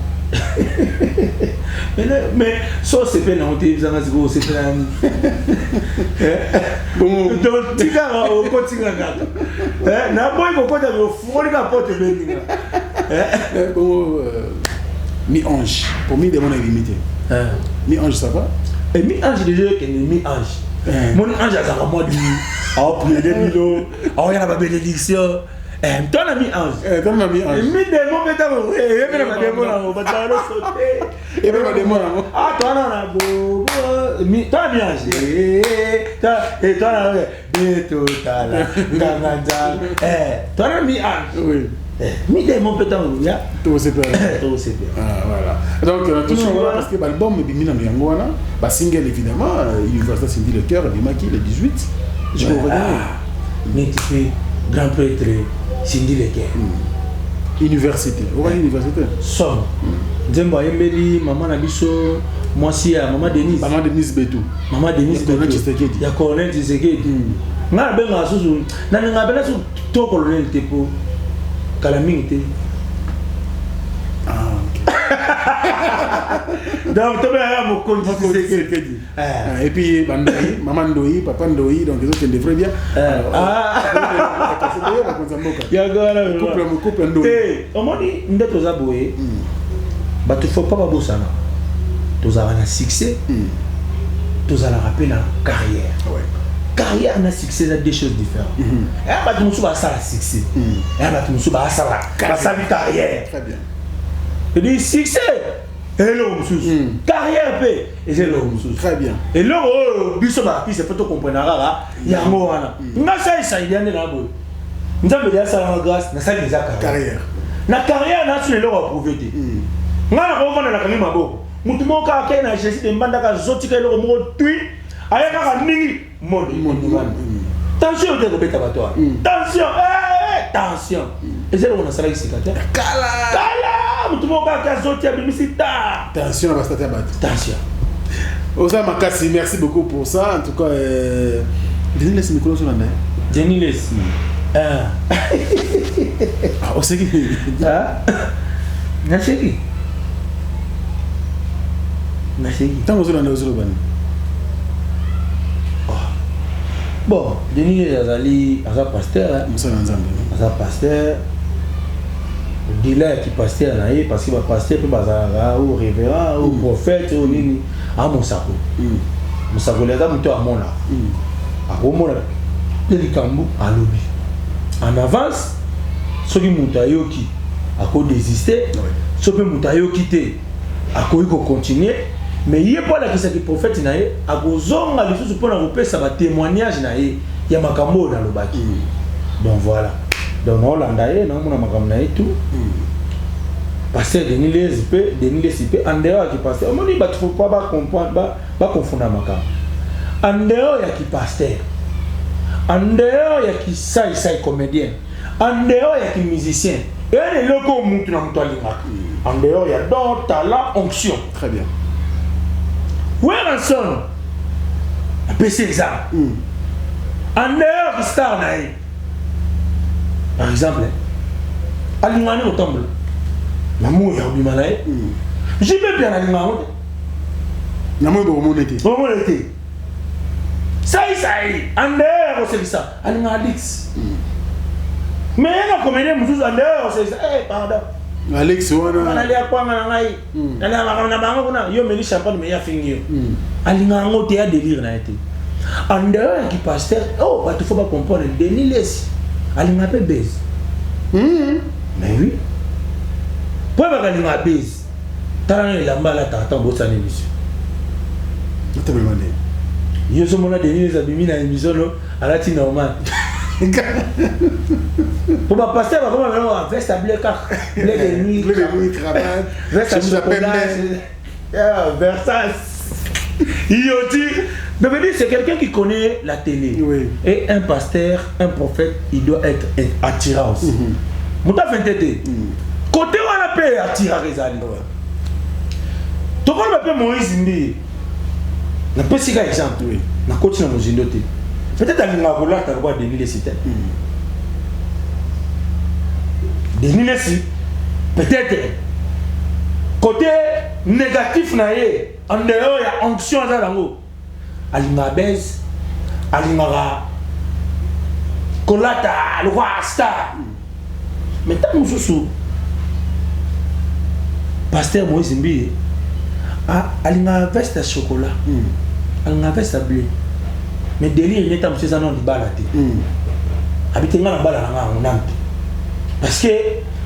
Mais so osepeli nango te, yebisanga sikoyo osepela nini? Donc tikaka, okotinga kaka, naboyi kokota, ofungoli kaka porte, ebeninga. Bongo mi ange pour mi demande limité mi ange, ça va? Et mi ange déjà ekende, mi ange moni ange azalaka mwa du aopriele bino, aoya na babénédiction to na mi ange. To na mi ange. Mi démon mpe ntango eyembe na badémon nango, bato losote. Ebe badémon nango. Ah, to na bobo to na mi ange, to na betotala nganga nzambe, to na mi ange. Oui. Mi démon mpe ntango ya Tokosepela. Tokosepela. Ah, voilà. Donc toujours wana, parce que baalbum ebimi nano yango wana, basingle évidemment, Université Cindy Le Cœur ebimaki le 18, je peux revenir neti mpe grand prêtre Cindy Le Cœur. Université, okaki université. Somo, nzembo ayembeli mama na biso, mwasi ya mama Denise. Mama Denise Betu. Mama Denise. Colonel Tshisekedi. Ya colonel Tshisekedi. Ngai nabengaka susu, nalingaka mpena susu to colonel te, po kala mingi te. Ah, ok. Donc tobengaka mokonzi Tshisekedi. Ah, et puis bandoi, mama ndoi, papa ndoi, donc ezokende très bien. Bakonzi ya mboka. Yango wana. Couple ndoi. Te, omoni nde toza boye, bato faut pas babosana, tozalaka na succès, tozalaka mpe na carrière. Carrière na succès eza deux choses différentes. Eya bato mosusu basala succès, eya bato mosusu basala, basali carrière. Très bien. C'est-à-dire succès eloko mosusu, carrière mpe eza eloko mosusu. Très bien. Eloko oyo biso baartiste mpo tocomprendre kaka yango wana. Nga salisa idea nde na boye, Nzambe de asalanga grâce, nasali eza carrière. Na carrière nasuna eloko approuvé te. Nga nakovanda, nakangi maboko, motu moko kaka ke na Jésus de Mbandaka, azotika eloko moko tui, aya kaka ndingi monde, tension oyo te kobeta bato wana, tension, tension eza eloko nasalaki sika te. Kala. Kala, motu moko kaka azoti, abimisi ta Tension na bastate ya bato. Tension. Oza makasi, merci beaucoup pour ça en tout cas. Denis Lesi, mikolo ozolanda ye? Denis Lesi. Ah, oseki. Naseki, naseki. Ntango ozolanda, ozoloba nini? Bon, Denis Lesi azali, aza pasteur. Mosala ya Nzambe. Aza pasteur, au-delà ya kipasteur na ye, parce que bapasteur mpe bazalaka o révérend, o prophète, o nini, a mosakoli. Mosakoli aza moto amona, akomona mpe likambo, alobi en avance. Soki moto ayoki, akodésiste, so mpe moto ayoki te, akoki kocontinue. Mais ye mpo alakisaki prophète na ye, akozonga lisusu mpona kopesa batémoignage na ye ya makambo oyo nalobaki. Donc voilà, donc naolanda ye, naomona makambo na ye tout. Pasteur Denis Lesi mpe, Denis Lesi mpe en dehors ya kipasteur, omoni bato faut pas bacomprendre, baconfondre makambo. En dehors ya kipasteur, en dehors ya kisaisai comédien, en dehors ya kimusicien, eya na eloko oyo mutu na moto alingaka, en dehors ya don, talent, onction. Très bien. Werrason apesi exemple, en dehors star na ye par exemple, alingaka nde kotambola na moi ya kobima na ye. JB mpe alingaka yango te. Na moi bokomona te. Omona te. Saisai, en dehors ya kosekisa, alingaka Alix. Mais ye na comédien mosusu, en dehors ya kosekisa, pardon. Alex wana. Nalia kwanga na ngai, nalia makambo na bango kuna, yo meli champagne, mais ye afingi yo, alingaka yango te, ya délire na ye te. En dehors ya kipasteur, oh, bato faut bacomprendre, Denis Lesi alingaka mpe base. Mais oui, po ebaka alingaka base. Tala na elamba alataka ntango bosala émission. Yo ozomona Denis abimi na émission no alati normal, po bapasteur bakoma bana veste ya bleu kaka, bleu de nuit, bleu de nuit, cravate, veste ya chemise ya chocolat, pembe. Versace. Yoti. Mais veut dire, c'est quelqu'un qui connaît la télé. Et un pasteur, un prophète, il doit être attirant aussi. Moto afente te. Côté wana mpe attirant ezali. Tokoloba mpe Moïse Mbiye. Napesi ka exemple. Nakoti na mozindo te. Peut-être alingaka kolata lokola Denis Lessie te. Denis Lessie, peut-être côté négatif na ye, en dehors ya onction aza nango, alingaka base, alingaka kolata lokola star. Mais ntango mosusu pasteur Moïse Mbiye alingaka veste ya chocolat, alingaka veste ya bleu, mais délire neta mosusu eza nano libala te. Abi te, nga na bala na nga yango nanu te, parce que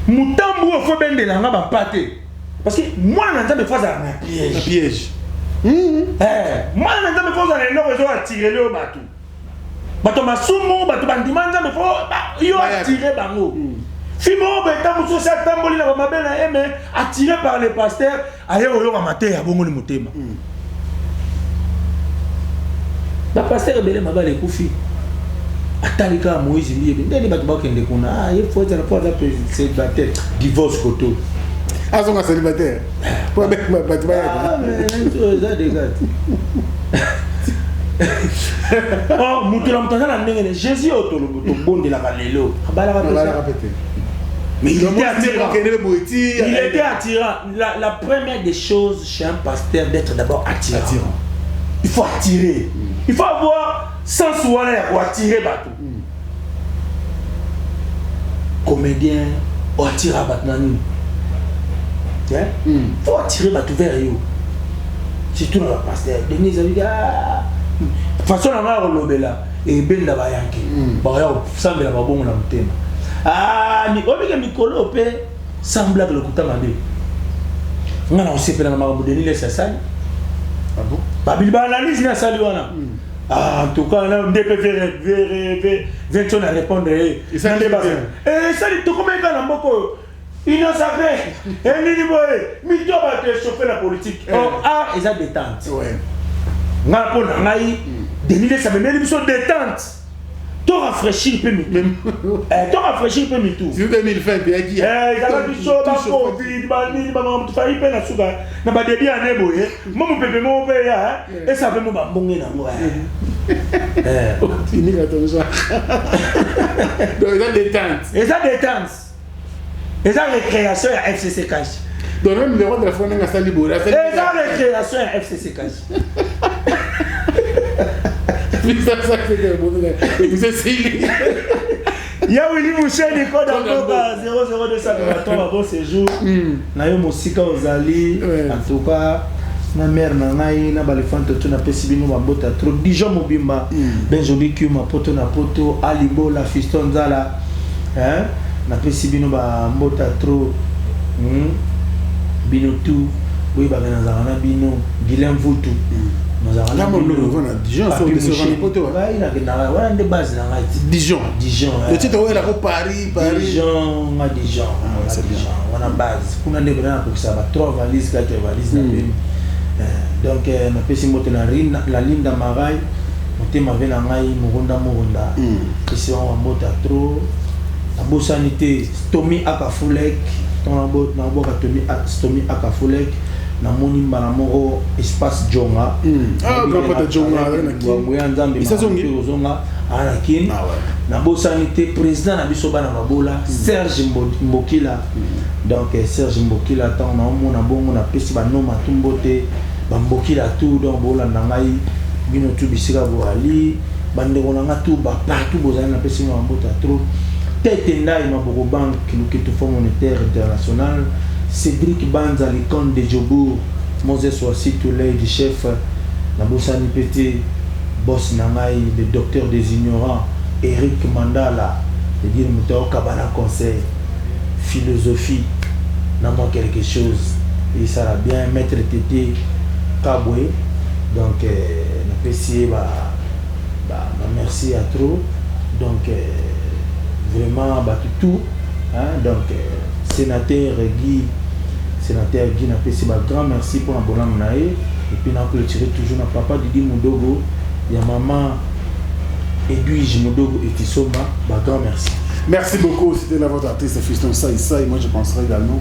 motambu oyo fo bendela nga bampa te, parce que mwana na Nzambe fo azala na piège. Na piège. Mwana na Nzambe fo ozala na eloko ezo attirer oyo bato, bato masumu, bato bandima Nzambe, fo yo attire bango. Fi moko boye, ntango mosusu asi atamboli na bamabe na ye, mais attiré par le pasteur, aye koyoka mateya, abongoli motema. Bapasteur ebele mabala ekufi. Atali kaka Moïse Mbiye, ndeni bato bakende kuna, ah, ye fo ezala po aza célibataire, divorce koto. Azonga célibataire po bato bayaka. Ah, mais eza dega te. Or moto na moto aza na ndenge ne. Jésus oyo tobondelaka lelo abalaka. Abalaka pe te. Mais il Donc, était moi, attirant. c'est le boiti, Il était attirant. La première des choses chez un pasteur, d'être d'abord attirant. Attirant. Il faut attirer. Il faut avoir sens wana ya koattirer bato. Comédien oattira bato na nini? Hein? Faut attirer bato vers yo. Surtout na bapasteur. Denise abiki, ah, façon na ngai ya kolobela ebenda bayanke, bakoya kosambela, babongo na motema. Ah, obike mikolo mpe sans blague, lokuta mabe, nga na kosepela na makambo Denis Lessie asali. Ah bon? Babili baanalyse ne asali wana. Ah, en tout cas na nde mpe ventio na répondre ye. Esali Na nde bien. Esali tokomaki kaka na mboka oyo union sacrée enini boye, mito bato echauffe na politique. Or art eza détente. Nga mpo na ngai, Denis Lessie amemeli biso détente, to rafraîchir mpe mitu. To rafraîchir mpe mitu. 2020 eyaki. Ezala biso bacovid, banini, bamakambo tofali mpe na suka na badébut ane boye, mo mopepe moko mpe ya esa mpe mo bambonge nango. Unique à ton genre. Donc eza détente. Eza détente, eza récréation ya FCC Cash. Donc même le roi de la forêt ndenge asali boye asali. Eza récréation ya FCC Cash. Ça fait que bon, vous essayez. Ya Willi Musheni, code mboka 00283, bon séjour na yo mosika ozali. En tout cas na mare na ngai na balefante to napesi bino bambota trop, Dijon mobimba, Benjobi Kuma, poto na poto, Alibola, Fiston Nzala, hein? Napesi bino bambota trop. Bino tu boyebaka nazalaka na bino, Guilin Vutu nazalaka na Nga bino. mondo, na Dijon, Papi so biso Musheni. na poto, ouais. Ngai nakendaka wana nde base na ngai ti. Dijon. Dijon. Le titre oyo elako Paris, Paris. Dijon, nga Dijon. Ah, Nga c'est bien. Dijon wana base, kuna nde mpena nakokisa ba 3 valise, 4 valise na bino. Donc napesi mbote na na Linda Marai, motema ve na ngai Moronda Moronda, pesi wango bambota trop. Nabosani te Tomi Akafulek, ntango nabwaka Tomi, Tomi Akafulek, namoni mbala moko espace Jonga. Ah, grand pote Jonga, azali na Kin. Nguya Nzambe. Issa Zongi? Ozonga aa na Kin. Ah ouais. Nabosani te président na biso bana babola, Serge Mbokila. Donc Serge Mbokila, ntango naomona bongo, napesi banoma tu mbote, bambokila tu. Donc bolanda ngai bino tu bisika boali, bandeko na nga tu bapartout bozali, napesi bino bambote ya trop. Tete Ndai Maboko, banque Luketu, Fonds monétaire international, Cédric Banza, l'icône de Jobourg, Moses Wasitu, du chef. Nabosani mpe te boss na ngai, le docteur des ignorants, Eric Mandala, c'est-à-dire moto aokaba na conseil. philosophie na mwa quelque chose esala bien. Maître Tete Kabwe, donc napesi ye ba, ba, ba merci ya trop. Donc vraiment bato tout, hein, donc sénateur Guy, sénateur Guy, napesi ba grand merci mpona bolamu na ye. Et puis na clôturer toujours na papa Didi Mudogo ya mama Edwige Mudogo Etisomba, ba grand merci. Merci beaucoup, c'était là votre artiste Fiston Saï Saï. Moi je penserai également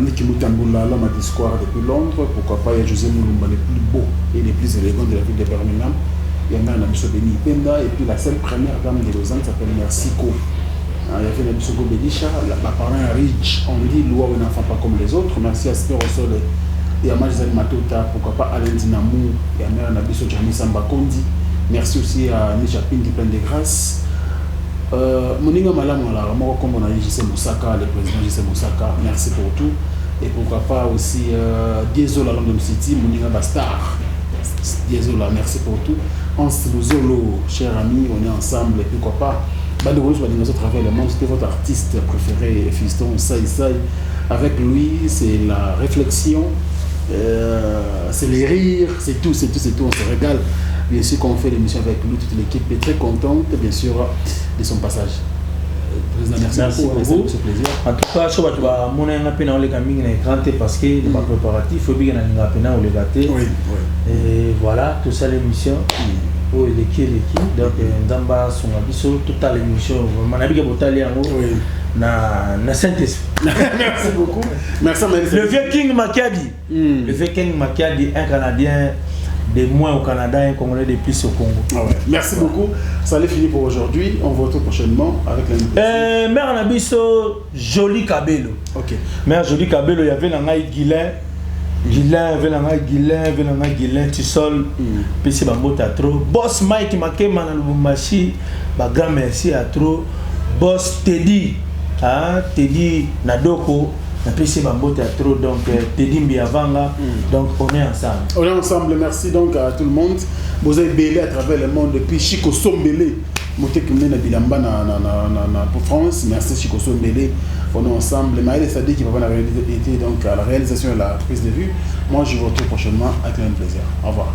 Niki Mutambula, l'homme à Discours depuis Londres. Pourquoi pas, il y a José Moulumba, le plus beau et le plus élégant de la ville de Birmingham. Il y en a Nabiso Beni Penda, et puis la seule première dame de Lausanne s'appelle Merci Ko. Il y avait Nabiso Gobedisha, la parrain Rich, on dit Loua, un enfant pas comme les autres. Merci à Spero Sole et à Majizal Matota, pourquoi pas Alain Dinamou et à Mère Nabiso Jani Samba Kondi. Merci aussi à Nisha Pindi, pleine de grâce. Moninga Malamu, alors, moi, comme on a dit, JC Moussaka, le président JC Moussaka, merci pour tout. Et pourquoi pas aussi Diesel à London City, Moninga Bastard, Diesel, merci pour tout. Hans Luzolo, cher ami, on est ensemble, et pourquoi pas. Bande Rouge, Bande à travers le monde, c'était votre artiste préféré, Fiston Saï Saï. Avec lui, c'est la réflexion, c'est les rires, c'est tout, c'est tout, c'est tout, on se régale. Bien sûr, quand on fait l'émission avec lui, toute l'équipe est très contente, bien sûr, de son passage. Président, merci, Merci beaucoup, beaucoup. c'est un plaisir. En tout cas, je vais mon un peu dans les camins écran parce que le préparatif, faut bien nga pena ou les gâter. Oui, oui. Et voilà, tout ça l'émission. Oh, il est qui, il est qui. Donc, Ndamba, son abiso, toute l'émission, vraiment, on a vu que Botali en haut. Oui. Na Saint-Esprit. Merci beaucoup. Merci, Maëlys. Le vieux King Makiadi. Le vieux King Makiadi, un Canadien de moins au Canada, un Congolais de plus au Congo. Ah ouais. Merci beaucoup. Ça allait finir pour aujourd'hui. On vous retrouve prochainement avec l'invité. Mère Nabiso, Jolie Cabello. Ok. Mère Jolie Cabello, il y avait l'angaï Guilain. Guilain, il y avait l'angaï Guilain, il y avait l'angaï Guilain, Tissol. Puis c'est Bambota trop. Boss Mike Makema na Lubumbashi. Bah, grand merci à trop. Boss Teddy. Hein, Teddy Nadoko. La PC Bambote a trop, donc Teddy Mbiavanga, donc on est ensemble. On est ensemble, merci donc à tout le monde. Vous avez belé à travers le monde depuis Chico Sombele, Moté Kumene na Bilamba na, na, na, na, na, pour France. Merci Chico Sombele, on est ensemble. Maël Sadi qui va avoir été donc à la réalisation et à la prise de vue. Moi je vous retrouve prochainement avec le même plaisir. Au revoir.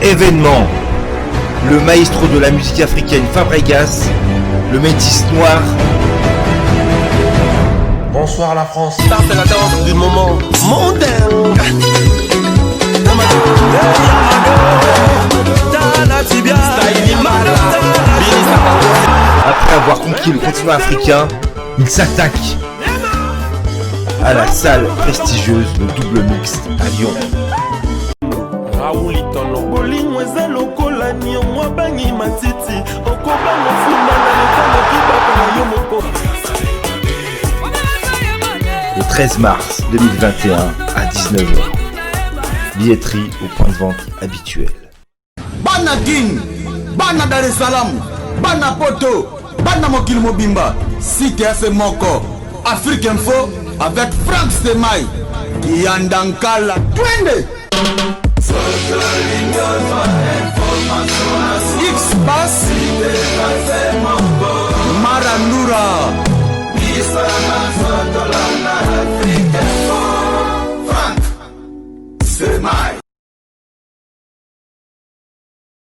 Événement, le maestro de la musique africaine Fabregas, le métis noir. Bonsoir la France. Ça c'est la danse du moment mondain. Après avoir conquis le continent africain, il s'attaque à la salle prestigieuse de Double Mix à Lyon. Raoul Itono. Bolingo eza lokola niongo abangi matiti. Okobanga funda na lekanga kibaka na yo moko. Le 13 mars 2021 à dix-neuf heures. Billetterie au point de vente habituel. Bana Kin, Bana Dar es Salaam, Bana Poto, Bana Mokili Mobimba, site ya se moko, Afrique Info avec Franck Stemay, Kiyandankala, twende! X passe.